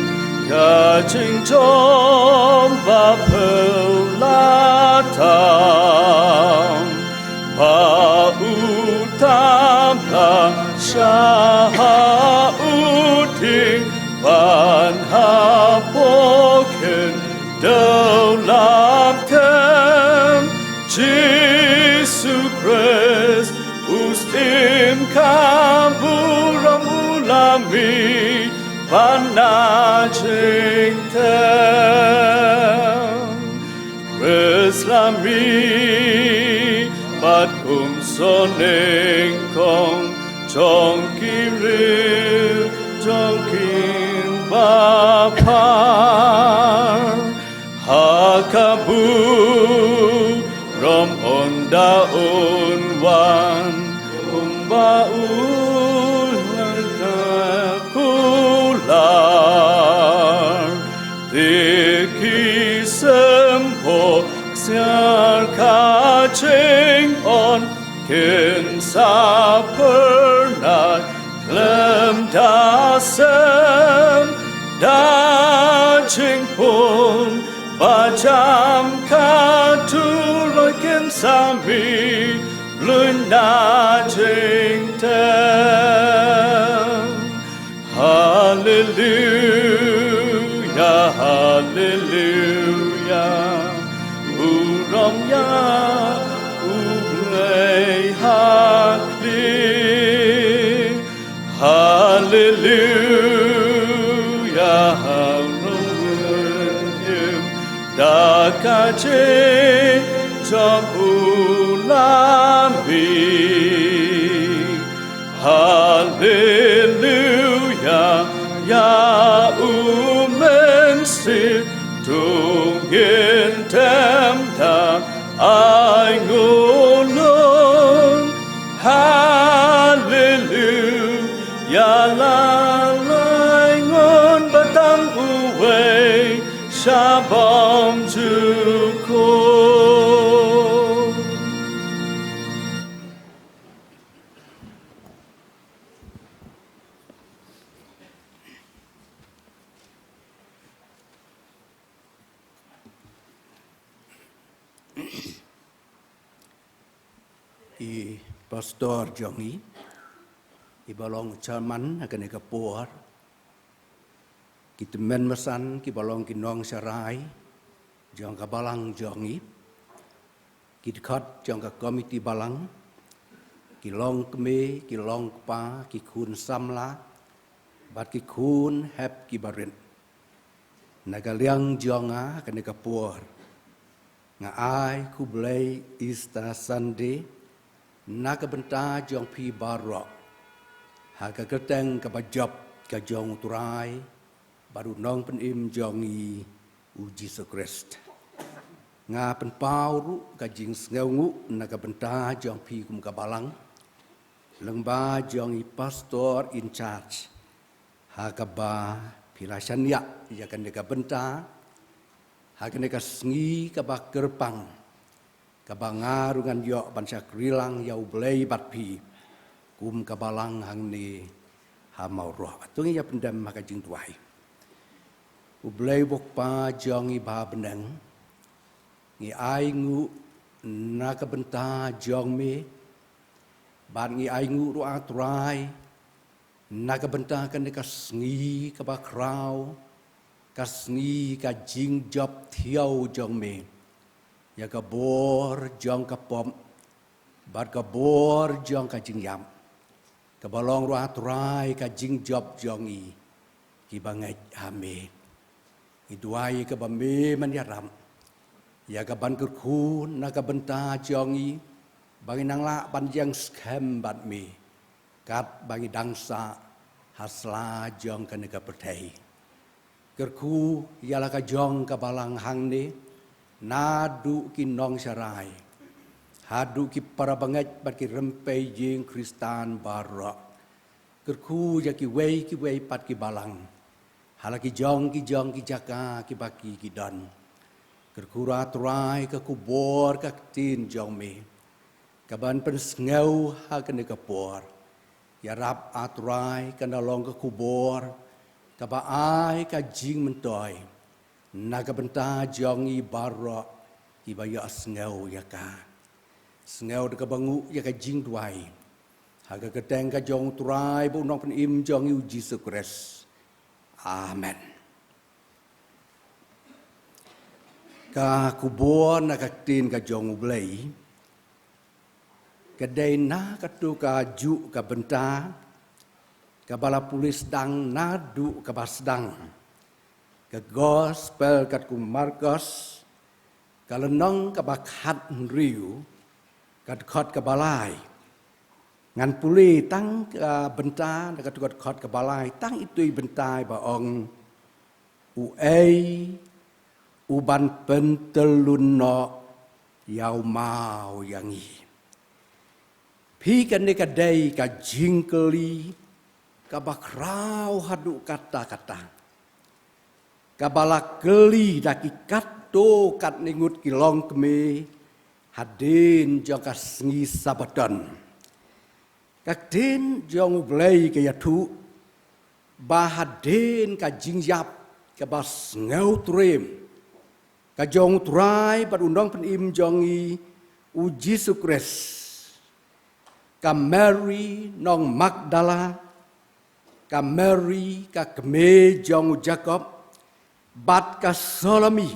ka jingjop ba phylla tam. Ba uta ba sha ha u dieng ban hapoh khyndew lap them. Jisu Khrist u syiem ka burom, u la mih ban ai jingthem. Khrist la mih bad kum soo nyngkong jong ki briew, jong ki bapar. Ha ka burom un da un wan kumba u la kular. Te ki symboh ksiar ka jingong kin sa pyrnai khlem da sem, da jingpun ba jam ka turoi kin sa mih lun da jingthem. Haleluya, haleluya. Burom ïa U Blei ha khlieh. Haleluya, ha u nongrim da ka jingjop u la mih. Haleluya, ïa U Mynsiem Bakhuid ngin dem da ai nguh lum. Haleluya, la lai ngut ba tang uwei sha bymjukut. I pastor jong ngi, i ba long chairman ha kane ka por, ki tymmen basan, ki ba long ki nongsharai jong ka balang jong ngi, ki dkhot jong ka komiti balang, ki longkmie, ki longkpa, ki khun samla, bad ki khun hep ki barit. Na ka liang jong nga kane ka por, nga ai khublei Easter Sunday na ka bynta jong phi baroh, ha ka kyrteng kaba jop ka jong U Trai bad U Nongpynim jong ngi, U Jisu Khrist. Nga pynpaw ruh ka jingsngewnguh na ka bynta jong phi kum ka balang, lyngba jong i pastor in charge, ha kaba phi la shaniah ïa kane ka bynta ha kane ka sngi kaba kyrpang, kaba nga ruh ngan ïoh ban shakri lang ïa U Blei bad phi kum ka balang hangne ha Mawroh. To ngin ïa pyndem ha ka jingduwai. U Blei U Kpa jong ngi ba ha bneng, ngi ainguh na ka bynta jong me, bad ngi ainguh ruh, A Trai, na ka bynta kane ka sngi kaba khraw, ka sngi ka jingjop thiaw jong me, ïa ka bor jong ka pop bad ka bor jong ka jingïap, kaba long ruh, A Trai, ka jingjop jong ngi kiba ngeit ha me. Ngi duwai kaba me men ïarap ïa ka ban kyrkhu na ka bynta jong ngi, ba ngin nang lah ban ïeng skhem bad me katba ngi dang sah ha sla jong kane ka pyrthei. Kyrkhu ïa la ka jong ka balang hangne, naduh ki nongsharai haduh ki para bangeit bad ki rympei ïing Khristan baroh. Kyrkhu ïa kiwei kiwei pat ki balang ha la ki jong ki jong ki jaka kiba ki ki don. Kyrkhu, A Trai, ka khubor ka ktien jong me kaban pynsngew ha kane ka por. Ïarap, A Trai, kan da long ka khubor kaba ai ka jingmyntoi na ka bynta jong ngi baroh kiba ïohsngew ïa ka. Sngew da kaba nguh ïa ka jingduwai ha ka kyrteng ka jong U Trai bad U Nongpynim jong ngi U Jisu Khrist. Amen. Ka khubor na ka ktien ka jong U Blei ka dei na kato ka juh ka bynta kaba la pule sdang naduh kaba sdang, ka Gospel katkum u Markos, ka lynnong kaba khathynriew, ka dkhot kaba lai. Ngan pule tang ka bynta na kato ka dkhot kaba lai, tang ito i bynta ba ong: Uei uban pyntyllun noh ïa u maw ïa ngi? Phi, kane ka dei ka jingkylli kaba khraw haduh katta katta, kaba la kylli da ki katto katne ngut ki longkmie hadien jong ka sngi Sabbaton. Ka ktien jong U Blei ka ïathuh ba hadien ka jingïap kaba sngewtriem ka jong U Trai bad U Nongpynim jong ngi U Jisu Khrist, ka Mary nong Magdala, ka Mary ka kmie jong u Jakob, bad ka Salome,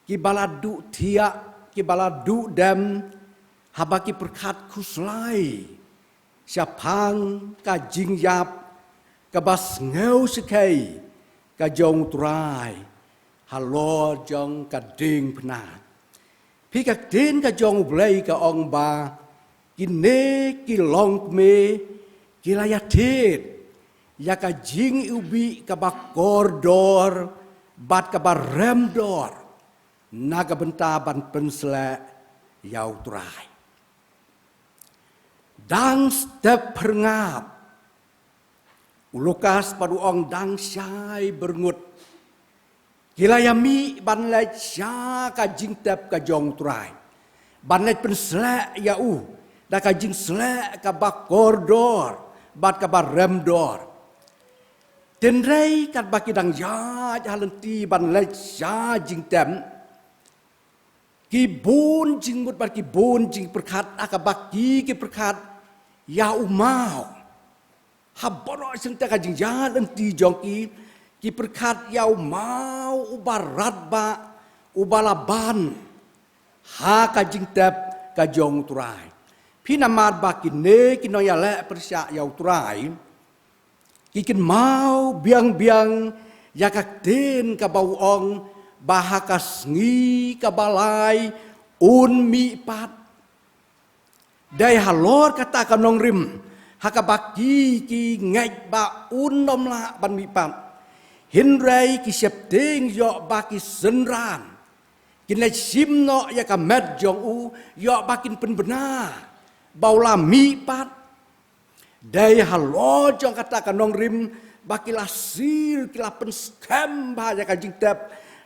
kiba la duh thiah, kiba la duh dem haba ki pyrkhat khuslai shaphang ka jingïap kaba sngewsakei ka jong U Trai halor jong ka diengphna. Phi, ka ktien ka jong U Blei ka ong ba kine ki longkmie ki la ïathied ïa ka jingiwbih kaba kordor bad kaba remdor na ka bynta ban pynsleh ïa U Trai. Dang step phyrngab, u Lukas pat u ong dang shai byrngut, ki la ïamih ban leit sha ka jingtep ka jong U Trai, ban leit pynsleh ïa u da ka jingsleh kaba kordor bad kaba remdor. Hynrei katba ki dang ïaid ha lynti ban leit sha jingtep, ki bun jingmut bad ki bun jingpyrkhat, ha kaba ki ki pyrkhat ïa u maw. Ha baroh shynta ka jingïaid lynti jong ki, ki pyrkhat ïa u maw uba radbah uba la ban ha ka jingtep ka jong U Trai. Phi, namar ba kine ki nongïaleh pyrshah ïa U Trai ki kynmaw biang biang ïa ka ktien kaba u ong ba ha ka sngi kaba lai un mih pat. Dei halor kata ka nongrim ha kaba ki ki ngeit ba un ym lah ban mih pat. Hynrei ki sheptieng ïoh ba ki synran, kin leit shim noh ïa ka met jong u, ïoh ba kin pynbna ba u la mih pat. Dei halor jong kata ka nongrim ba ki la sil, ki la pynskhem bha ïa ka jingtep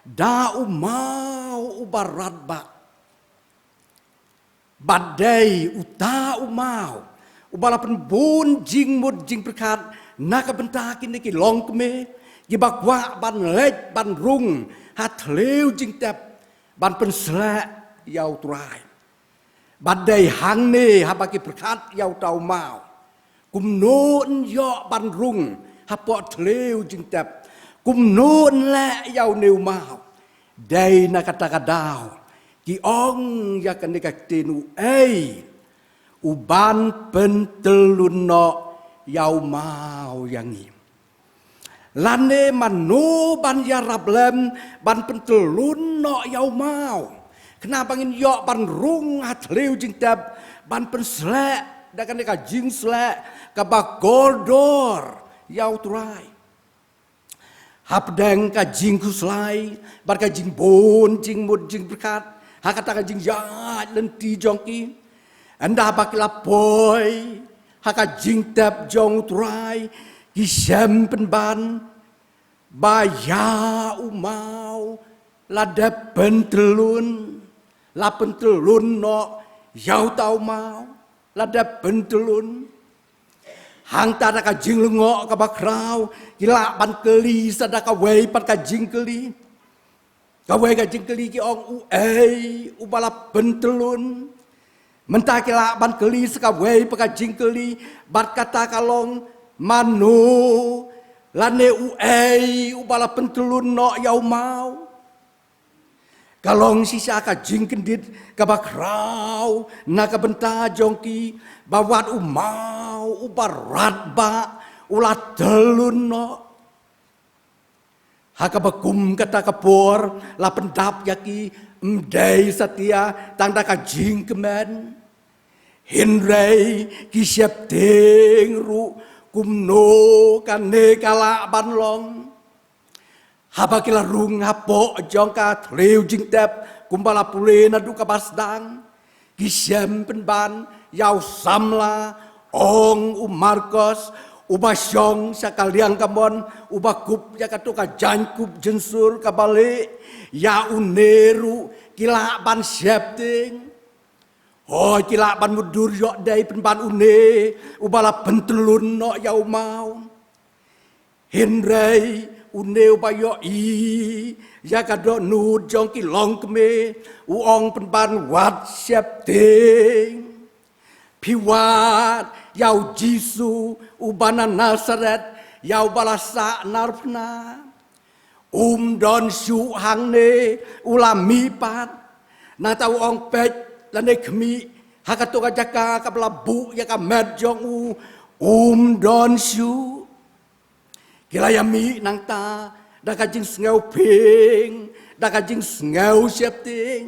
da u maw uba radbah. Bad dei uta u maw uba la pynbun jingmut jingpyrkhat na ka bynta kine ki longkmie kiba kwah ban leit ban rung ha thliew jingtep ban pynsleh ïa U Trai. Bad dei hangne haba ki pyrkhat ïa uta u maw, kumno yn ïoh ban rung hapoh thliew jingtep, kumno yn leh ïa une u maw. Dei na kata ka daw ki ong ïa kane ka ktien, uei uban pyntyllun noh ïa u maw ïa ngi. Lane mano ban ïarap lem ban pyntyllun noh ïa u maw, khnang ba ngin ïoh ban rung ha thliew jingtep ban pynsleh da kane ka jingsleh kaba kordor ïa U Trai. Hapdeng ka jingkhuslai bad ka jingbun jingmut jingpyrkhat ha kata ka jingïaid lynti jong ki, ynda ba ki la poi ha ka jingtep jong u Trai, ki shem pynban ba ïa u maw la dep pyntlun, la pyntlun noh ïa uta u maw la dep pyntlun. Hangta da ka jinglyngngoh kaba khraw ki lah ban kylli sa da kawei pat ka jingkylli. Kawei ka jingkylli ki ong, uei uba la pyntlun. Mynta ki lah ban kylli sa kawei pat ka jingkylli, bad kata ka long, mano lane uei uba la pyntlun noh ïa u maw. Ka long shisha ka jingkyndit kaba khraw na ka bynta jong ki, ba wat u maw uba radbah u la tyllun noh. Ha kaba kum kata ka por la pyndap ïa ki, ym dei satia tang da ka jingkmen, hynrei ki sheptieng ruh. Kumno kane ka lah ban long? Haba ki la rung hapoh jong ka thliew jingtep, kumba la pule naduh kaba sdang, ki shem pynban ïa u samla, ong u Markos, uba shong sha ka liang kamon, uba kup ïa kato ka jaiñkup jynsur kaba lieh. Ïa une ruh ki lah ban sheptieng. Hooid, ki lah ban mutdur ïoh dei pynban une uba la pyntlun noh ïa u maw. Hynrei une uba ïohi ïa ka dohnud jong ki longkmie, u ong pynban, wat sheptieng. Phi wad ïa u Jisu uba na Nasaret, ïa uba la sah narphna. Um don shuh hangne, u la mihpat. Nangta u ong, peit lane khmih ha kato ka jaka kaba la buh ïa ka met jong u, um don shuh. Ki la ïa mih nangta da ka jingsngew phieng, da ka jingsngew sheptieng.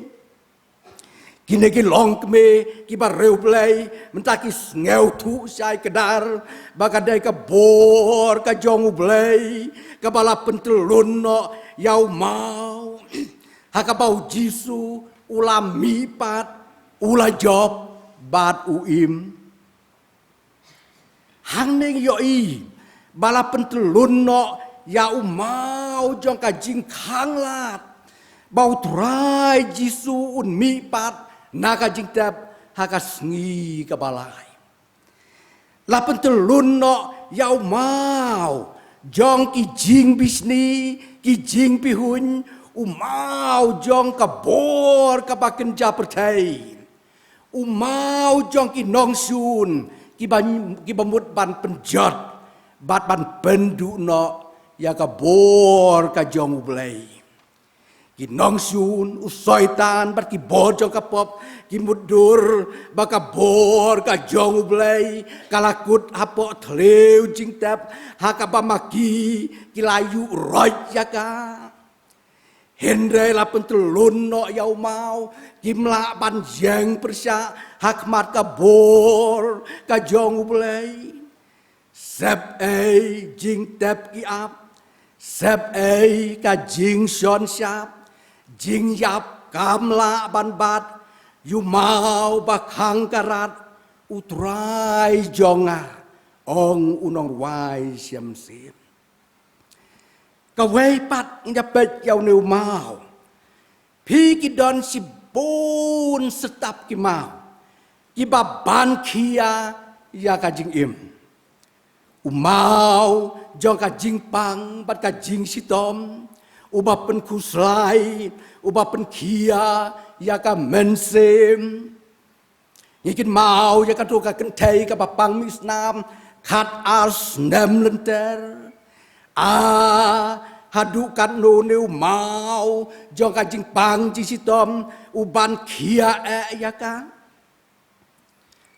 Kine ki longkmie kiba riewblei mynta ki sngewthuh shai kdar ba ka dei ka bor ka jong U Blei kaba la pyntlun noh ïa u maw, ha kaba U Jisu u la mihpat, u la jop bad u im. Hangne ngi ïohi ba la pyntlun noh ïa u maw jong ka jingkhanglad ba U Trai Jisu un mihpat na ka jingtep ha ka sngi kaba lai. La pyntlun noh ïa u maw jong ki jingbishni, ki jingbihuiñ, u maw jong ka bor kaba kynja pyrthei. U maw jong ki nongshun kiba, kiba mut ban pynjot bad ban pynduh noh ïa ka bor ka jong U Blei. Ki nongshun, u Soitan bad ki bor jong ka pop ki mutdur ba ka bor ka jong U Blei ka la kut hapoh thliew jingtep ha kaba ma ki ki la ïuh roit ïa ka. Hynrei la pyntlun noh ïa u maw, kim lah ban ïeng pyrshah ha khmat ka bor ka jong U Blei. Sep ei jingtep ki ap, sep ei ka jingshon shap, jingïap kam lah ban bat ïa u maw ba khang ka rat, U Trai jong nga, ong u nongrwai shem shem. Kawei pat ngin ïa peit ïa une u maw. Phi, ki don shibun step ki maw kiba ban khia ïa ka jingim. U maw jong ka jingpang bad ka jingshitom, uba pynkhuslai, uba pynkhia ïa ka mynsiem. Ngi kynmaw ïa kato ka kynthei kaba pang mih snam khat ar snem lynter. A, haduh katno une u maw jong ka jingpang jingshitom u ban khia eh ïa ka.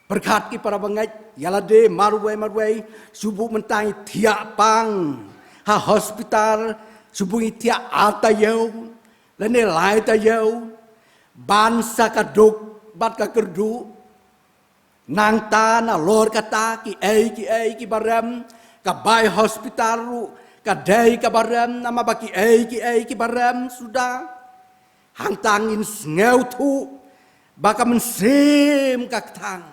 Pyrkhat ki para bangeit, ïa lade marwei marwei, shu buh mynta ngi thiah pang ha hospital, shu buh ngi thiah ar taïew lane lai taïew ban sa ka duk bad ka kyrduh. Nangta nalor kata kiei kiei kiba rem, ka bai hospital ruh ka dei kaba rem, namar ba kiei kiei kiba rem suda. Hangta ngin sngewthuh ba ka mynsiem ka kthang,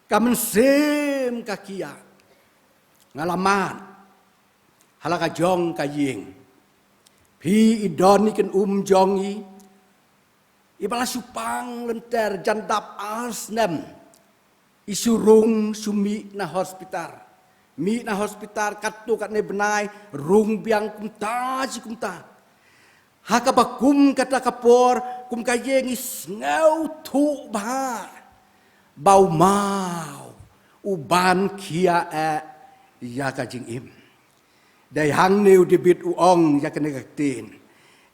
Ka mynsiem ka khia. Nga la mad ha la ka jong ka ïing. Phi i don i kynum jong i, i ba la shu pang lynter jan dap ar snem. I shu rung shu mih na hospital. Mih na hospital katto katne bnai, rung biang kumta shi kumta. Ha kaba kum kata ka por, kum ka ïing i sngewthuh bha ba u maw u ban khia eh ïa ka jingim. Dei hangne u David u ong ïa kane ka ktien.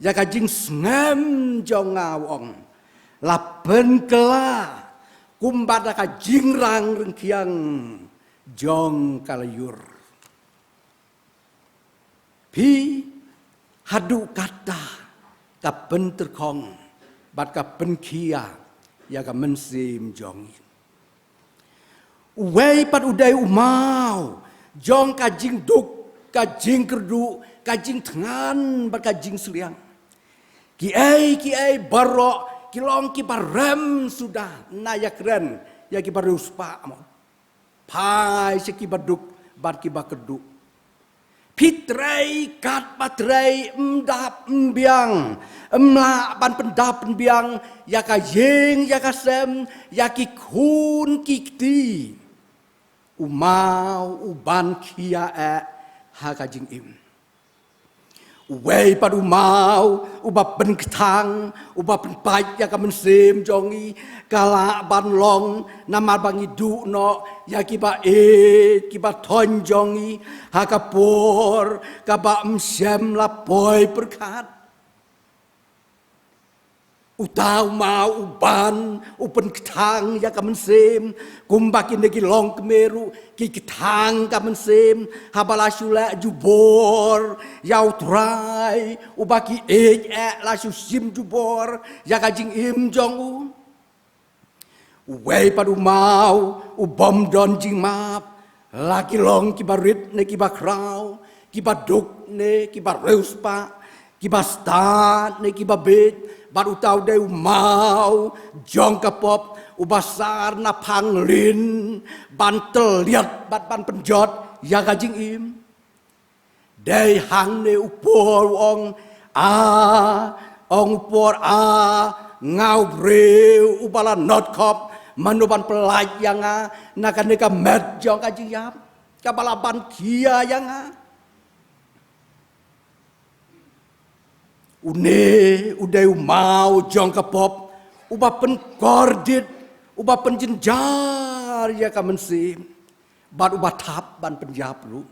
Ïa ka jingsngem jong nga, u ong, la pynkylla kumba da ka jingrang ryngkiang jong ka lyiur. Phi, haduh katta ka pyntyrkhong bad ka pynkhia ïa ka mynsiem jong ngi. Uwei pat u dei u maw jong ka jingduk, ka jingkyrduh, ka jingthngan bad ka jingsliang. Kiei kiei baroh ki long kiba rem suda na ïakren ïa kiba riewspah mo. Phai sha kiba duk bad kiba kyrduh. Phi trei katba trei, ym dap ym biang, ym lah ban pyndap pynbiang ïa ka ïing ïa ka sem, ïa ki khun ki kti. U maw u ban khia eh ha ka jingim. Uwei pat u maw uba pynkthang, uba pynpait ïa ka mynsiem jong ngi, ka lah ban long namar ba ngi duh noh ïa kiba ïeit kiba thoiñ jong ngi ha ka por kaba ym shym la poi pyrkhat. Uta u maw u ban u pynkthang ïa ka mynsiem kumba kine ki longkmie ruh ki kthang ka mynsiem haba la shu leh jubor ïa u Trai uba ki ïeit eh, la shu shim jubor ïa ka jingim jong u. Uwei pat u maw u bym don jingmap, la ki long kiba rit ne kiba khraw, kiba duk ne kiba riewspah, kiba stad ne kiba bieit, bad uta u dei u maw jong ka pop uba sar na phanglin ban tylliat bad ban pynjot ïa ka jingim. Dei hangne u Paul u ong, a, ong u Paul, a nga u briew uba la notkhop, mano ban pyllait ïa nga na kane ka met jong ka jingïap kaba la ban khia ïa nga. Une u dei u maw jong ka pop uba pynkordit, uba pynjynjar ïa ka mynsiem, bad uba thap ban pynïap ruh.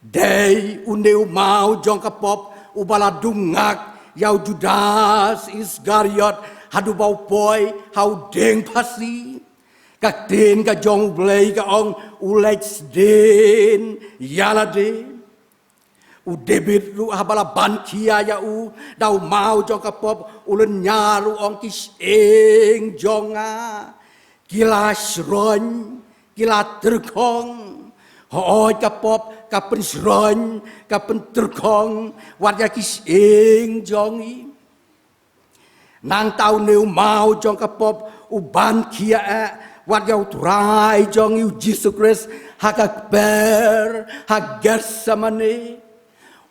Dei une u maw jong ka pop uba la dung ngak ïa u Judas Iskariot haduh ba u poi ha u dieng phasi. Ka ktien ka jong U Blei ka ong, u leit sdien ïa lade. U David ruh haba la ban khia ïa u da u maw jong ka pop, u lynñiar u ong, ki shyieng jong nga ki la shroiñ, ki la tyrkhong. Hooid ka pop ka pynshroiñ, ka pyntyrkhong wat ïa ki shyieng jong ngi. Nangta une u maw jong ka pop u ban khia eh wat ïa u Trai jong ngi u Jisu Khrist ha ka kper ha Gethsemane.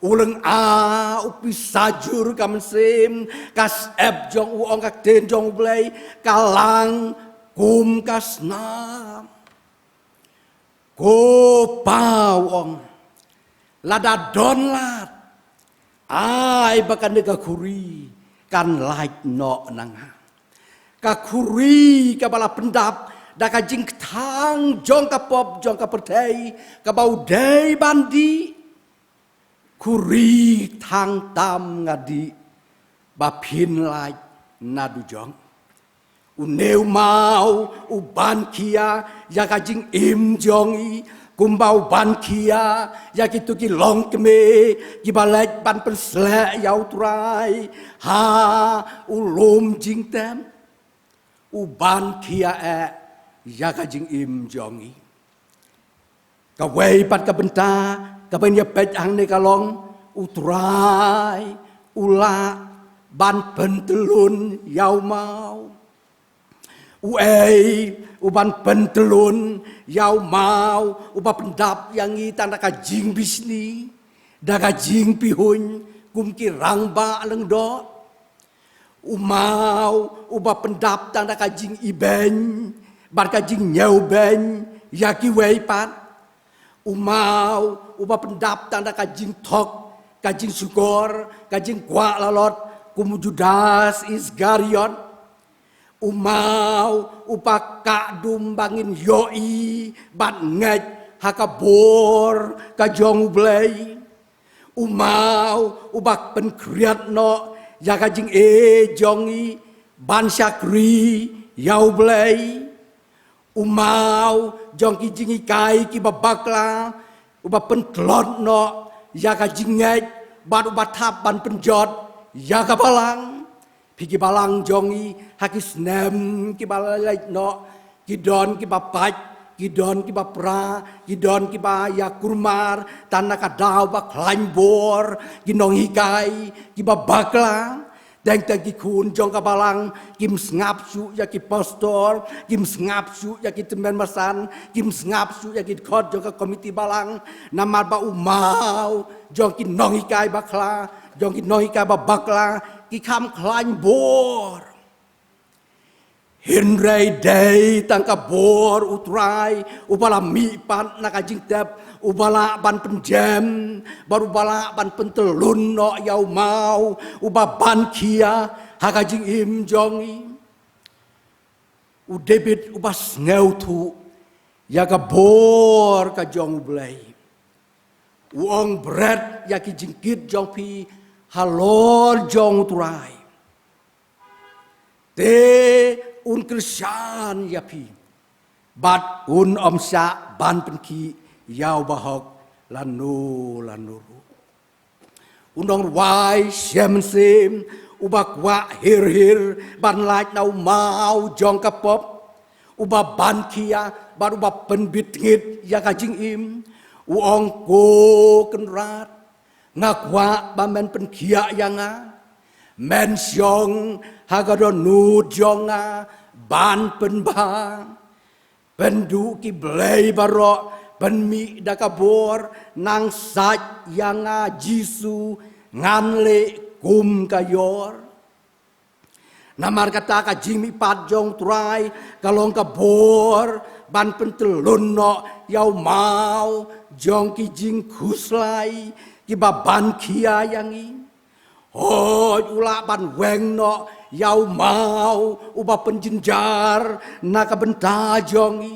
U lynga, u pisa jur ka mynsiem, ka syep jong u, ong ka ktien jong U Blei, ka lang kum ka snam. Ko Pa, u ong, lada don lad, ai ba kane ka khuri kan lait noh na nga. Ka khuri kaba la pyndap da ka jingkthang jong ka pop jong ka pyrthei kaba u dei ban dih. Khuri thang tam nga dih ba phin lait na dujok. Une u maw u ban khia ïa ka jingim jong ngi, kumba u ban khia ïa kito ki longkmie kiba leit ban pynsleh ïa u Trai ha u lum jingtep. U ban khia eh ïa ka jingim jong ngi. Kawei pat ka bynta kaba ngin ïa peit hangne ka long, u Trai u lah ban pyntyllun ïa u maw. Uei uban pyntlun ïa u maw uba pyndap ïa ngi tang da ka jingbishni, da ka jingpihuiñ kum ki rangbah lyngdoh? U maw uba pyndap tang da ka jingibeiñ bad ka jingñiewbeiñ ïa kiwei pat? U maw uba pyndap tang da ka jingthok, ka jingshukor, ka jingkwah lalot kum u Judas Iskariot? U maw uba kah dum ba ngin ïohi bad ngeit ha ka bor ka jong U Blei? U maw uba pynkhriat noh ïa ka jingïeit jong ngi ban shakri ïa U Blei? U maw jong ki jinghikai kiba bakla uba pyntlot noh ïa ka jingngeit bad uba thap ban pynjot ïa ka balang? Phi ki balang jong ngi, ha ki snem kiba la leit noh, ki don kiba pait, ki don kiba pra, ki don kiba ïakurmar tang na ka daw ba khlaiñ bor, ki nonghikai kiba bakla. Teng teng ki khun jong ka balang kim sngap shuh ïa ki pastor, kim sngap shuh ïa ki tymmen basan, kim sngap shuh ïa ki dkhot jong ka komiti balang, namar ba u maw jong ki nonghikai bakla, jong ki nonghikai ba bakla ki kham khlaiñ bor. Hynrei dei tang ka bor U Trai uba la mihpat na ka jingtep, uba lah ban pynjem bad uba lah ban pyntlun noh ïa u maw uba ban khia ha ka jingim jong ngi. U David uba sngewthuh ïa ka bor ka jong U Blei, u ong, bret ïa ki jingkit jong phi halor jong U Trai, te un kyrshan ïa phi bad un ym shah ban pynkhih ïa u bahok lano lano ruh. U nongrwai shem mynsiem uba kwah hir hir ban lait na u maw jong ka pop, uba ban khia bad uba pynbit tngit ïa ka jingim, u ong, Ko Kynrad, nga kwah ba men pynkhiah ïa nga. Men shong ha ka dohnud jong nga ban pynbha. Pynduh ki blei baroh, pynmih da ka bor, nang sait ïa nga Jisu, ngan leh kum ka ïor. Namar kata ka jingmihpat jong U Trai ka long ka bor ban pyntlun noh ïa u maw jong ki jingkhuslai kiba ban khia ïa ngi. Hooid, u lah ban weng noh ïa u maw uba pynjynjar na ka bynta jong ngi.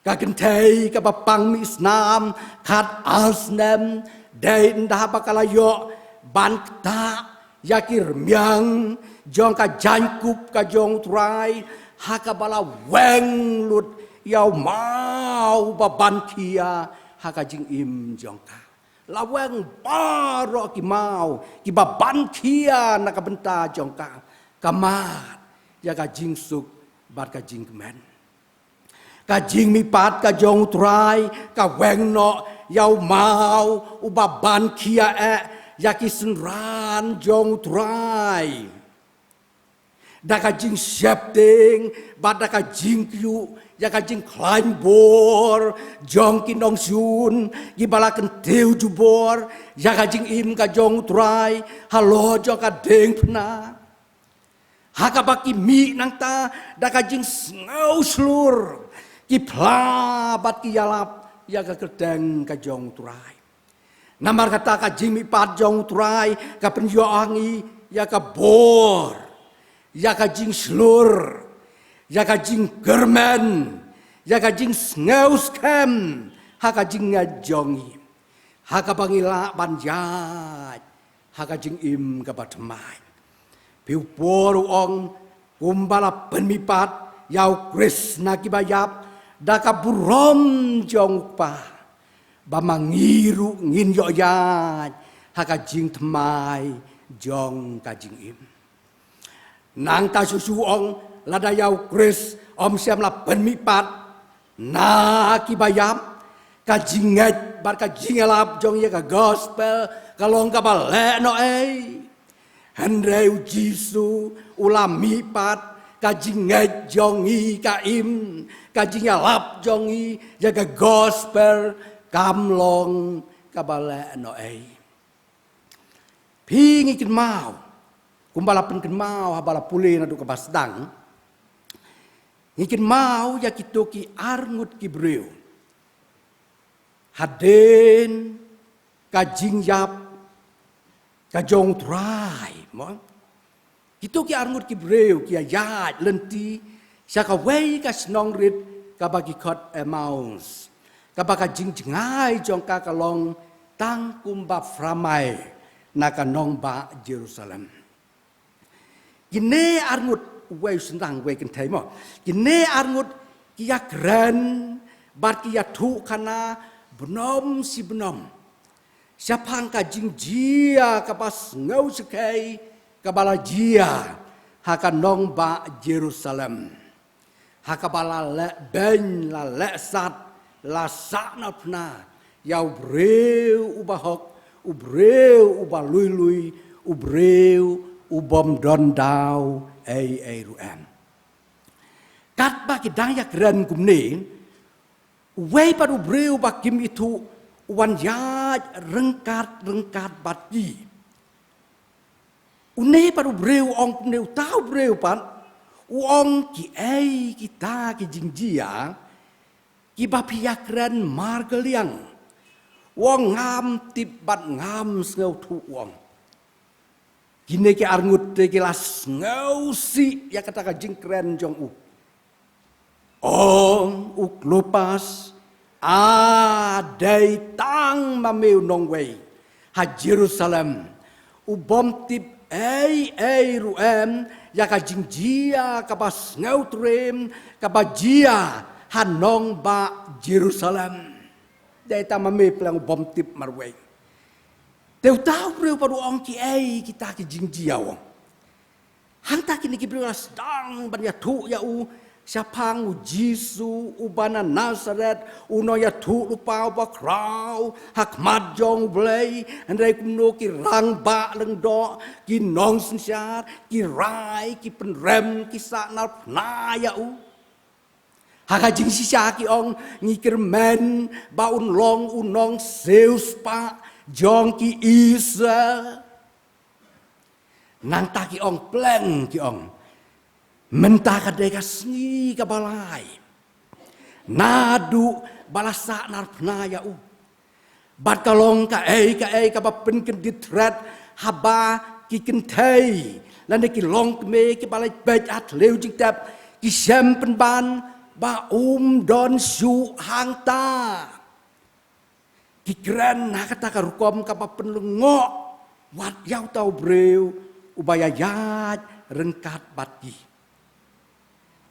Ka kynthei kaba pang mih snam khat ar snem, dei ynda ba ka la ïoh ban ktah ïa ki rmiang jong ka jaiñkup ka jong U Trai, ha kaba la weng lut ïa u maw uba ban khia ha ka jingim jong ka. La weng baroh ki maw kiba ban khia na ka bynta jong ka, ka mad ïa ka jingsuk bad ka jingkmen. Ka jingmihpat ka jong U Trai ka weng noh ïa u maw uba ban khia eh ïa ki synran jong U Trai. Da ka jingsheptieng bad da ka jingkyiuh ïa ka jingkhlaiñ bor jong ki nongshun kiba la kyntiew jubor ïa ka jingim ka jong U Trai halor jong ka diengphna. Ha kaba ki mih nangta da ka jingsngew shlur, ki phla bad ki ïalap ïa ka kyrteng ka jong U Trai. Namar kata ka jingmihpat jong U Trai ka pynïoh ha ngi ïa ka bor, ïa ka jingshlur, ïa ka jingkyrmen, ïa ka jingsngew skhem ha ka jingngeit jong ngi, ha kaba ngi lah ban ïaid ha ka jingim kaba thymmai. Phi u por u ong, kumba la pynmihpat ïa U Khrist na kiba ïap da ka burom jong U Kpa, ba ma ngi ruh ngin ïoh ïaid ha ka jingthymmai jong ka jingim. Nangta shuh shuh u ong, lada ïa U Khrist ym shym la pynmihpat na kiba ïap, ka jingngeit bad ka jingïalap jong ngi ïa ka gospel ka long kaba lehnohei. Hynrei U Jisu u la mihpat, Ka jingngeit jong ngi ka im, ka jingïalap jong ngi ïa ka gospel kam long kaba lehnohei. Phi, ngi kynmaw, kumba la pynkynmaw haba la pule naduh kaba sdang, ngi kynmaw ïa kito ki arngut ki briew hadien ka jingïap ka jong U Trai, mo. Kito ki arngut ki briew ki ïaid lynti sha kawei ka shnong rit kaba ki khot Emmaus, kaba ka jingjngai jong ka ka long tang kumba phra mail na ka nongbah Jerusalem. Kine arngut, wei sendang wei kynthei, mo. Kine arngut ki ïakren bad ki ïathuhkhana bnum shi bnum shaphang ka jingjia kaba sngewsakei kaba la jia ha ka nongbah Jerusalem, ha kaba la leh beiñ, la leh sat, la sahnarphna ïa u briew uba hok, u briew uba lui lui, u briew u bym don daw ei ei ruh em. Katba ki dang ïakren kumne, uwei pat u briew ba kim ithuh u wan ïaid ryngkat ryngkat bad ki. Une pat u briew u ong kumne, uta u briew pat u ong, kiei kita ki jingjia kiba phi ïakren markylliang? U ong, ngam tip bad ngam sngewthuh, u ong. Kine ki arngut te ki la sngewsih ïa kata ka jingkren jong u. Ong u Klopas, a dei tang ma me u nongwei ha Jerusalem u bym tip ei ei ruh em ïa ka jingjia kaba sngewtriem kaba jia ha nongbah Jerusalem. Dei tang ma me pleng u bym tip marwei. Te uta u briew pat u ong, kiei kita ki jingjia, u ong. Hangta kine ki briew la sdang ban ïathuh ïa u shaphang u Jisu uba na Nasaret, u nongïathuhlypa uba khraw ha khmat jong U Blei. Hynrei kumno ki rangbah lyngdoh, ki nongsynshar, ki rai, ki pynrem, ki sahnarphna ïa u. Ha ka jingshisha ki ong, ngi kyrmen ba un long u nongsiewspah jong ki Israel. Nangta ki ong, pleng ki ong, mynta ka dei ka sngi kaba lai naduh ba la sahnarphna ïa u. Bad ka long kaei kaei kaba pynkyndit thret haba ki kynthei lane ki longkmie kiba la peit ha thliew jingtep ki shem pynban ba um don shuh hangta. Ki kren ha kata ka rukom kaba pynlyngngoh wat ïa uta u briew uba ïaid ryngkat bad ki.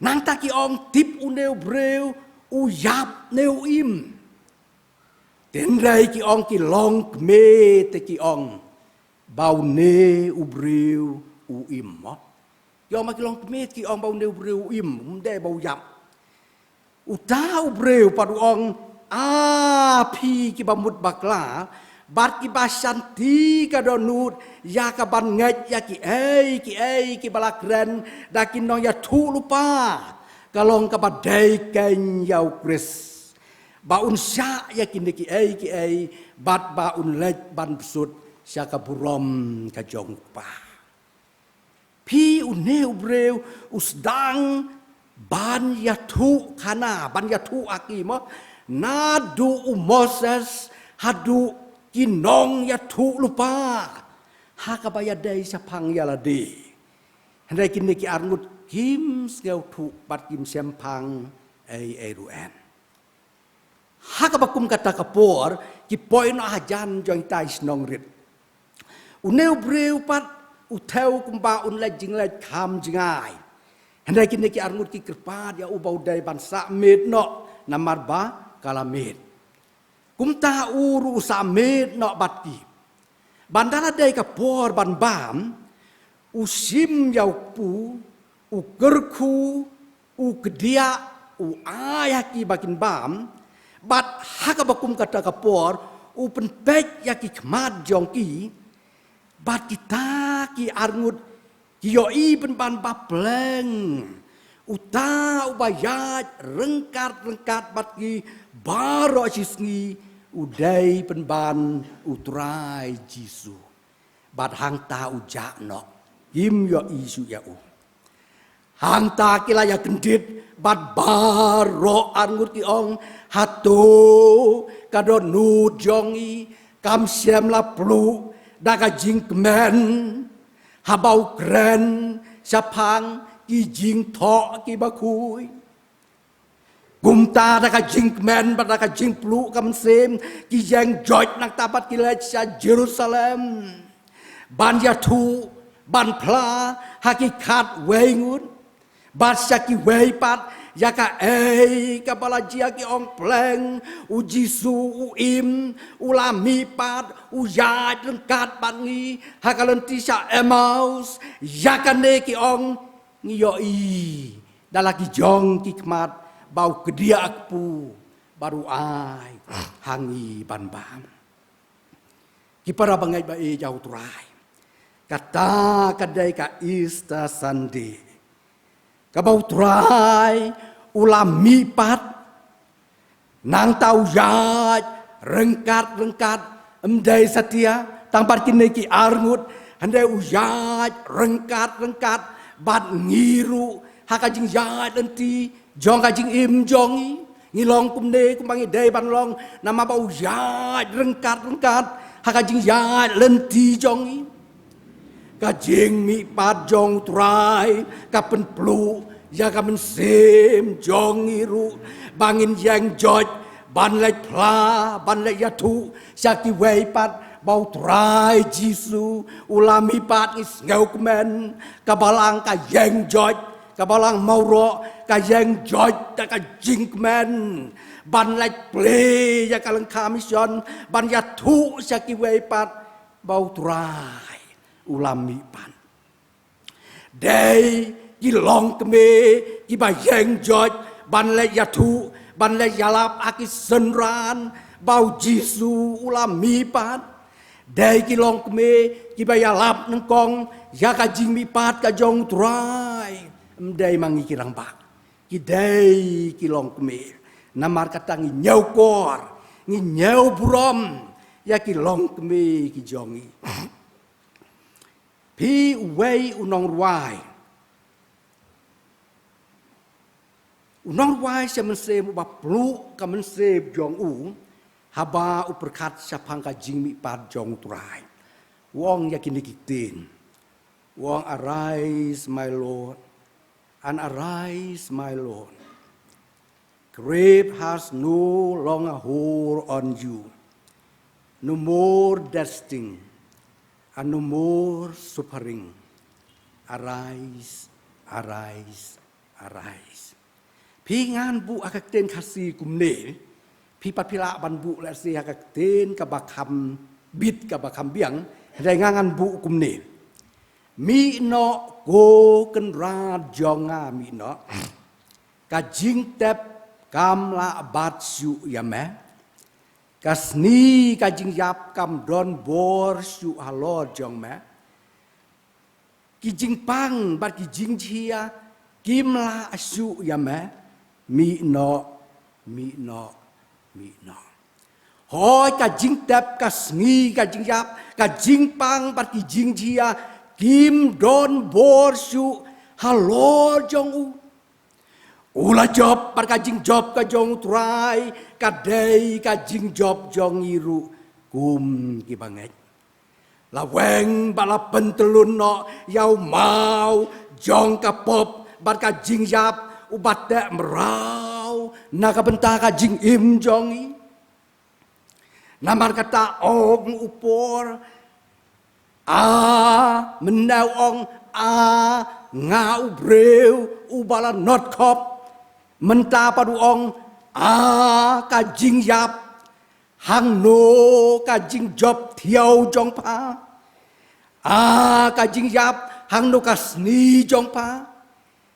Nangta ki ong, tip une u briew u ïap ne u im? Hynrei ki ong, ki longkmie te ki ong ba une u briew u im, mo. Ki ong ba ki longkmie ki ong ba une u briew u im, um dei ba u ïap. Uta u briew pat u ong, a phi kiba mut bakla bad kiba shanti ka dohnud ïa ka ban ngeit ïa kiei kiei kiba la kren da ki nongïathuhlypa, ka long kaba dei kein ïa u Khrist ba un shah ïa kine kiei kiei bad ba un leit ban bsut sha ka burom ka jong U Kpa. Phi, une u briew u sdang ban ïathuhkhana, ban ïathuh ha ki, mo, naduh u Moses haduh ki nongïathuhlypa ha kaba ïadei shaphang ïa lade. Hynrei kine ki arngut kim sngewthuh bad kim shemphang ei ei ruh em. Ha kaba kum kata ka por ki poi noh hajan jong itai i shnong rit. Une u briew pat u thew kumba un leit jingleit kham jngai. Hynrei kine ki arngut ki kyrpad ïa u ba u dei ban sah miet noh namar ba ka la miet. Kumta u ruh u sah miet noh bad ki. Bad lada dei ka por ban bam, u shim ïa u kpu, u kyrkhu, u kdiah, u ai ha ki ba kin bam. Bad ha kaba kum kata ka por u pynpeit ïa ki khmat jong ki. Bad kita ki arngut Ki ïohi pynban ba pleng uta uba ïaid ryngkat ryngkat bad ki baroh shi sngi u dei pynban u Trai Jisu. Bad hangta u jah noh, kim ïohi shuh ïa u. Hangta ki la ïa kyndit bad baroh arngut ki ong, hato ka dohnud jong ngi kam shym la pluh da ka jingkmen haba u kren shaphang ki jingthoh kiba khuid? Kumta da ka jingkmen bad da ka jingpluh ka mynsiem ki ïeng joit nangta bad ki leit sha Jerusalem ban ïathuh, ban phla ha ki khatwei ngut bad sha kiwei pat ïa kaei kaba la jia. Ki ong, pleng, u Jisu u im, u la mihpat, u ïaid ryngkat bad ngi ha ka lynti sha Emmaus. Ïa kane, ki ong, ngi ïohi da la ki jong ki khmat ba u kdiah kpu bad u ai ha ngi ban bam. Ki para bangeit ba ïeit ïa u Trai, kata ka dei ka Easter Sunday, kaba u Trai u la mihpat. Nangta u ïaid ryngkat ryngkat, ym dei satia tang bad kine ki arngut, hynrei u ïaid ryngkat ryngkat bad ngi ruh ha ka jingïaid lynti jong ka jingim jong ngi. Ngi long kumne kumba ngi dei ban long, namar ba u ïaid ryngkat ryngkat ha ka jingïaid lynti jong ngi. Ka jingmihpat jong u Trai ka pynpluh ïa ka mynsiem jong ngi ruh ba ngin ïeng joit ban leit phla, ban leit ïathuh sha kiwei pat ba u Trai Jisu u la mihpat. Ngi sngewkmen, ka Balang ka ïeng joit, ka Balang Mawroh ka ïeng joit da ka jingkmen ban leit plie ïa ka lyngkha mission, ban ïathuh sha kiwei pat ba u Trai u la mihpat. Dei ki longkmie kiba ïeng joit ban leit ïathuh, ban leit ïalap ha ki synran ba u Jisu u la mihpat. Dei ki longkmie kiba ïalap nyngkong ïa ka jingmihpat ka jong u Trai. Ym dei ma ngi ki rangbah, ki dei ki longkmie. Namar kata ngi ñiewkor, ngi ñiewburom ïa ki longkmie ki jong ngi. Phi, uwei u nongrwai, u nongrwai sha mynsiem uba pluh ka mynsiem jong u haba u pyrkhat shaphang ka jingmihpat jong u Trai, u ong ïa kine ki ktien. U ong, "Arise, my Lord, and arise, my Lord. Grave has no longer hold on you. No more death sting, and no more suffering. Arise, arise, arise." Phi, ngan buh ha ka ktien Khasi kumne, phi pat phi lah ban buh lehse ha ka ktien kaba kham bit, kaba kham biang, hynrei nga ngan buh kumne. Mih noh ko Kynrad jong nga, mih noh. Ka jingtep kam lah bat shuh ïa me. Ka sngi ka jingïap kam don bor shuh halor jong me. Ki jingpang bad ki jingjia kim lah shuh ïa me. Mih noh, mih noh, mih noh. Hooid, ka jingtep, ka sngi ka jingïap, ka jingpang bad ki jingjia kim don bor shuh halor jong u. U la jop bad ka jingjop ka jong u Trai ka dei ka jingjop jong ngi ruh kum ki bangeit. La weng bad la pyntyllun noh ïa u maw jong ka pop bad ka jingïap uba teh mraw na ka bynta ka jingim jong ngi. Namar kata ong u por, a, mynne u ong, a, nga u briew uba la notkhop. Mynta pat u ong, a, ka jingïap, hangno ka jingjop thiaw jong pha? A, ka jingïap, hangno ka sngi jong pha?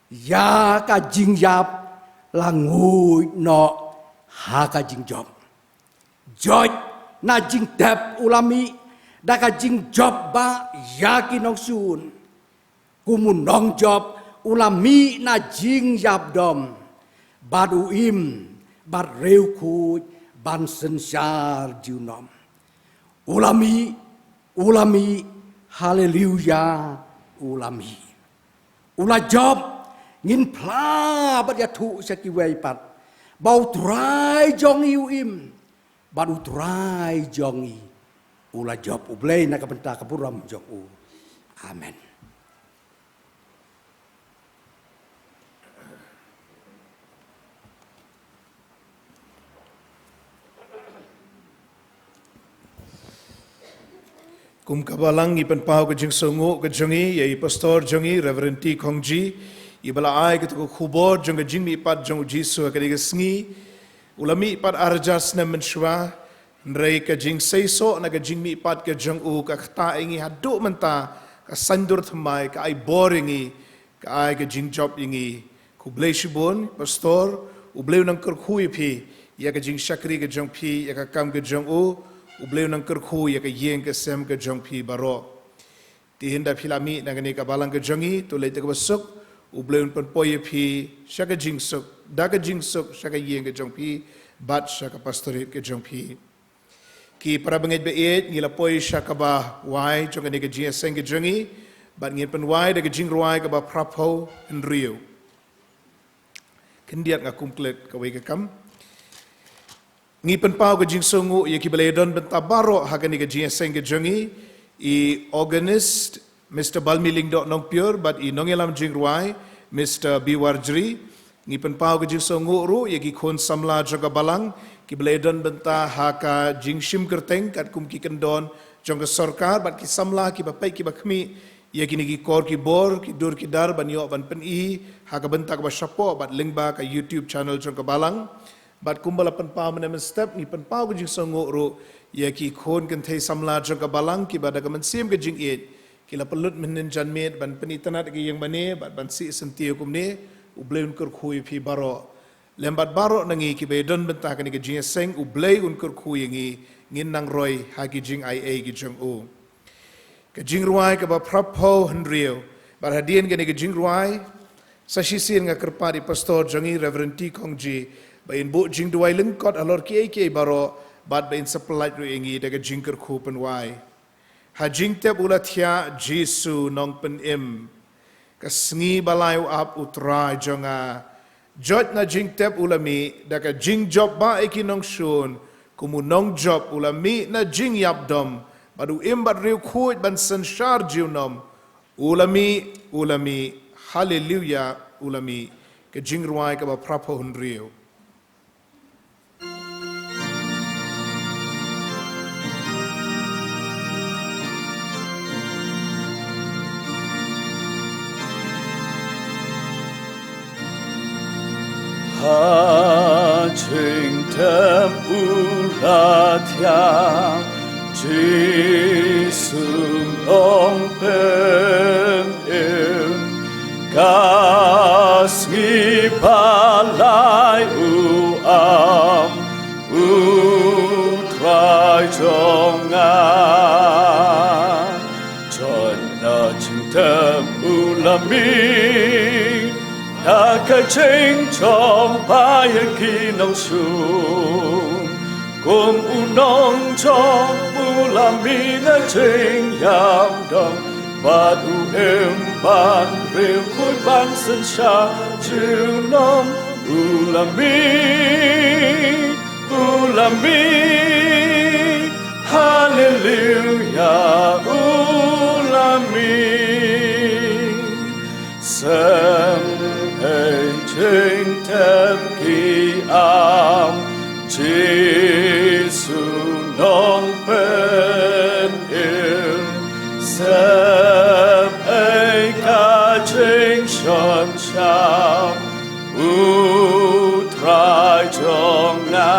Ïa ka jingïap la nguid noh ha ka jingjop. Joit na jingtep u la mih da ka jingjop ba ïa ki nongshun. kum u nongjop u la mih na jingïap dom, bad u im bad riewkhuid ban synshar junom. U la mih, u la mih, haleluya, u la mih. U la jop, ngin phla bad ïathuh sha kiwei pat ba U Trai jong ngi u im, bad U Trai jong ngi u la jop. U Blei na ka bynta ka burom jong u. Amen. Kum ka balang ngi pynpaw ka jingsngewnguh ka jong ngi ïa i pastor jong ngi, Reverend T Khongji, i ba la ai kata ka khubor jong ka jingmihpat jong u Jisu ha kane ka sngi. U la mihpat ar hajar snem mynshuwa, hynrei ka jingseisoh na ka jingmihpat ka jong u ka ktah ïa ngi haduh mynta, ka saiñdur thymmai, ka ai bor ïa ngi, ka ai ka jingjop ïa ngi. Khublei shibun, pastor, U Blei un nang kyrkhu ïa phi ïa ka jingshakri ka jong phi, ïa ka kam ka jong u. U Blei un nang kyrkhu ïa ka ïing ka sem ka jong phi baroh. Te hynda phi la mih na kane ka balang ka jong ngi, to leit da kaba suk, U Blei un pynpoi ïa phi sha ka jingsuk, da ka jingsuk sha ka ïing ka jong phi, bad sha ka pastorate ka jong phi. Ki para bangeit ba ïeit, ngi la poi sha kaba wai jong kane ka jingïaseng ka jong ngi, bad ngin pynwai da ka jingrwai kaba phraphew hynriew. Khyndiat nga kum klet kawei ka kam. Ngi pynpaw ka jingsngewnguh ïa ki ba la ïadon bynta baroh ha kane ka jingïaseng ka jong ngi, i organist, Mister Balmi Lyngdoh Nongpyiur, bad i nongïalam jingrwai, Mister B Warjri. Ngi pynpaw ka jingsngewnguh ruh ïa ki khun samla jong ka balang, ki ba la ïadon bynta ha ka jingshim kyrteng katkum ki kyndon jong ka sorkar, bad ki samla ki ba peit ki ba khmih ïa kine ki kor ki bor, ki dur ki dar ban ïoh ban pyni ha ka bynta kaba shapoh bad lyngba ka YouTube channel jong ka balang. Bad kumba la pynpaw mynne mynstep, ngi pynpaw ka jingsngewnguh ruh ïa ki khun kynthei samla jong ka balang, ki ba da ka mynsiem ka jingïeit ki la pynlut mynhynnin janmiet ban pynitynnad ïa ka ïing mane bad ban sih syntiew kumne. U Blei un kyrkhu ïa phi baroh. Lem bad baroh na ngi ki ba ïadon bynta ha kane ka jingïaseng, U Blei un kyrkhu ïa ngi, ngin nang roi ha ki jingaiei ki jong u. Ka jingrwai kaba phraphew hynriew. Bad hadien kane ka jingrwai, sa shisien nga kyrpad ïa i pastor jong ngi, Reverend T Khongji, ba in buh jingduwai lyngkot halor kiei kiei baroh, bad ba in sa pyllait ruh ïa ngi da ka jingkyrkhu pynwai. Ha jingtep u la thiah Jisu Nongpynim. Ka sngi ba lai u ap U Trai jong nga. Jot na jingtep u la mih, da ka jingjop ba ïa ki nongshun, kum u nongjop u la mih na jingïap dom, bad u im bad riewkhuid ban synshar junom. U la mih, u la mih, haleluya, u la mih. Ka jingrwai kaba phraphew hynriew. Ha jingtep u la thiah, Jisu Nongpynim. Ka sngi ba lai u ap, U Trai jong nga. Jot na jingtep u la mih, da ka jingjop ba ïa ki nongshun. Kum u nongjop u la mih na jingïap dom, bad u im bad riewkhuid ban synshar junom. U la mih, u la mih, haleluya, u la mih. Sem ei jingtep ki ap, Jisu Nongpynim. Sem ei ka jingsynshar, U Trai jong nga.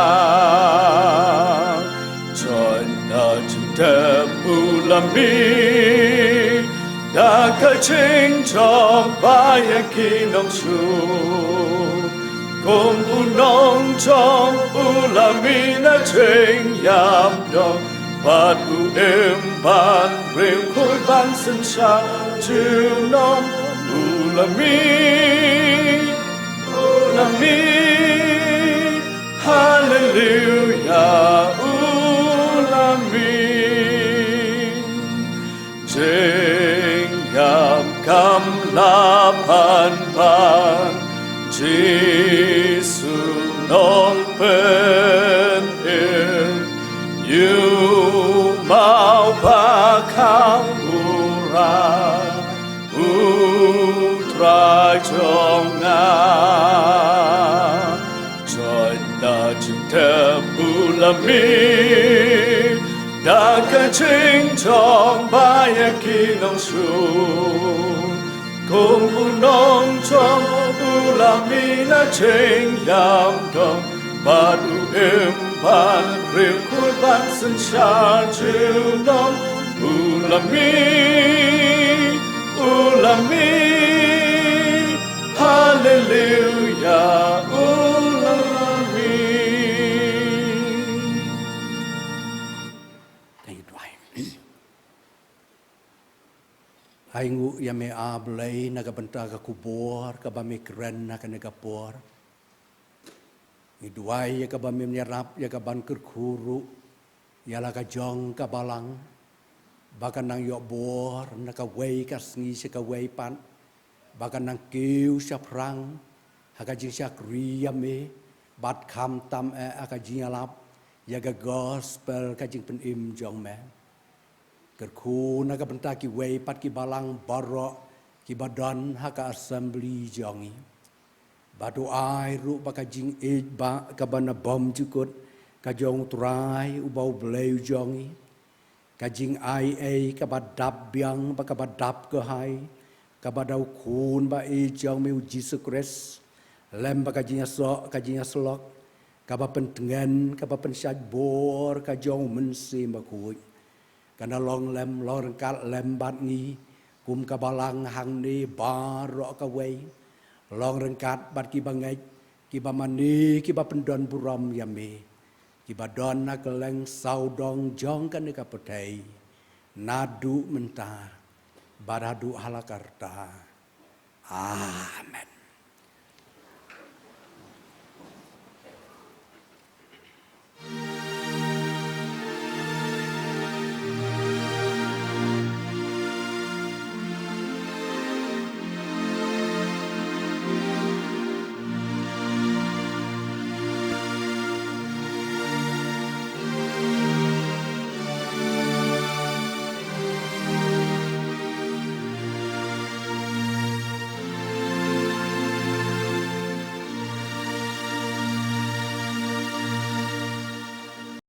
Jot na jingtep u la mih, da ka jingjop ba ïa ki nongshun. Kum u nongjop u la mih na jingïap dom, Bad u im ban riewkhuid ban synshar junom, u la mih, u la mih, haleluya, u la mih. Jingïap kam lah ban pan Jisu Nongpynim, ïoh mawbah kham u Trai, u Trai jong nga. Jot na jingtep u la mih da ka jingjop ba ïa ki nongshun. Kum u nongshun u la mih na jingïap dong, bad u im ban riewkhuid ban synshar junom, u la mih, u la mih, haleluya, u la mih. Thank you, Dwight. Ai nguh ïa me, A Blei, na ka bynta ka khubor kaba me kren ha kane ka por. Ngi duwai ïa kaba mem ïarap ïa ka ban kyrkhu ruh ïa la ka jong ka balang, ba kan nang ïoh bor na kawei ka sngi sha kawei pat, ba kan nang kiew shaphrang ha ka jingshakri ïa me, bad khamtam eh ha ka jingïalap ïa ka gospel ka jingpynim jong me. Kyrkhu na ka bynta kiwei pat ki balang baroh kiba don ha ka assembly jong ngi. Bad to ai ruh ba ka jingïeit ba kaba na bymjukut ka jong u Trai uba U Blei u jong ngi, ka jingai ei kaba dap biang bad kaba dap kyrhai, kaba da u Khun ba ïeit jong me u Jisu Khrist, lem bad ka jingïasoh ka jingïasyllok, kaba pyntngen kaba pynshait bor ka jong u Mynsiem Bakhuid, kan da long lem long ryngkat lem bad ngi kum ka balang hangne baroh kawei, long ryngkat bad kiba ngeit, kiba mane, kiba pyndonburom ïa me, kiba don ha kylleng sawdong jong kane ka pyrthei, naduh mynta bad haduh hala karta. Amen.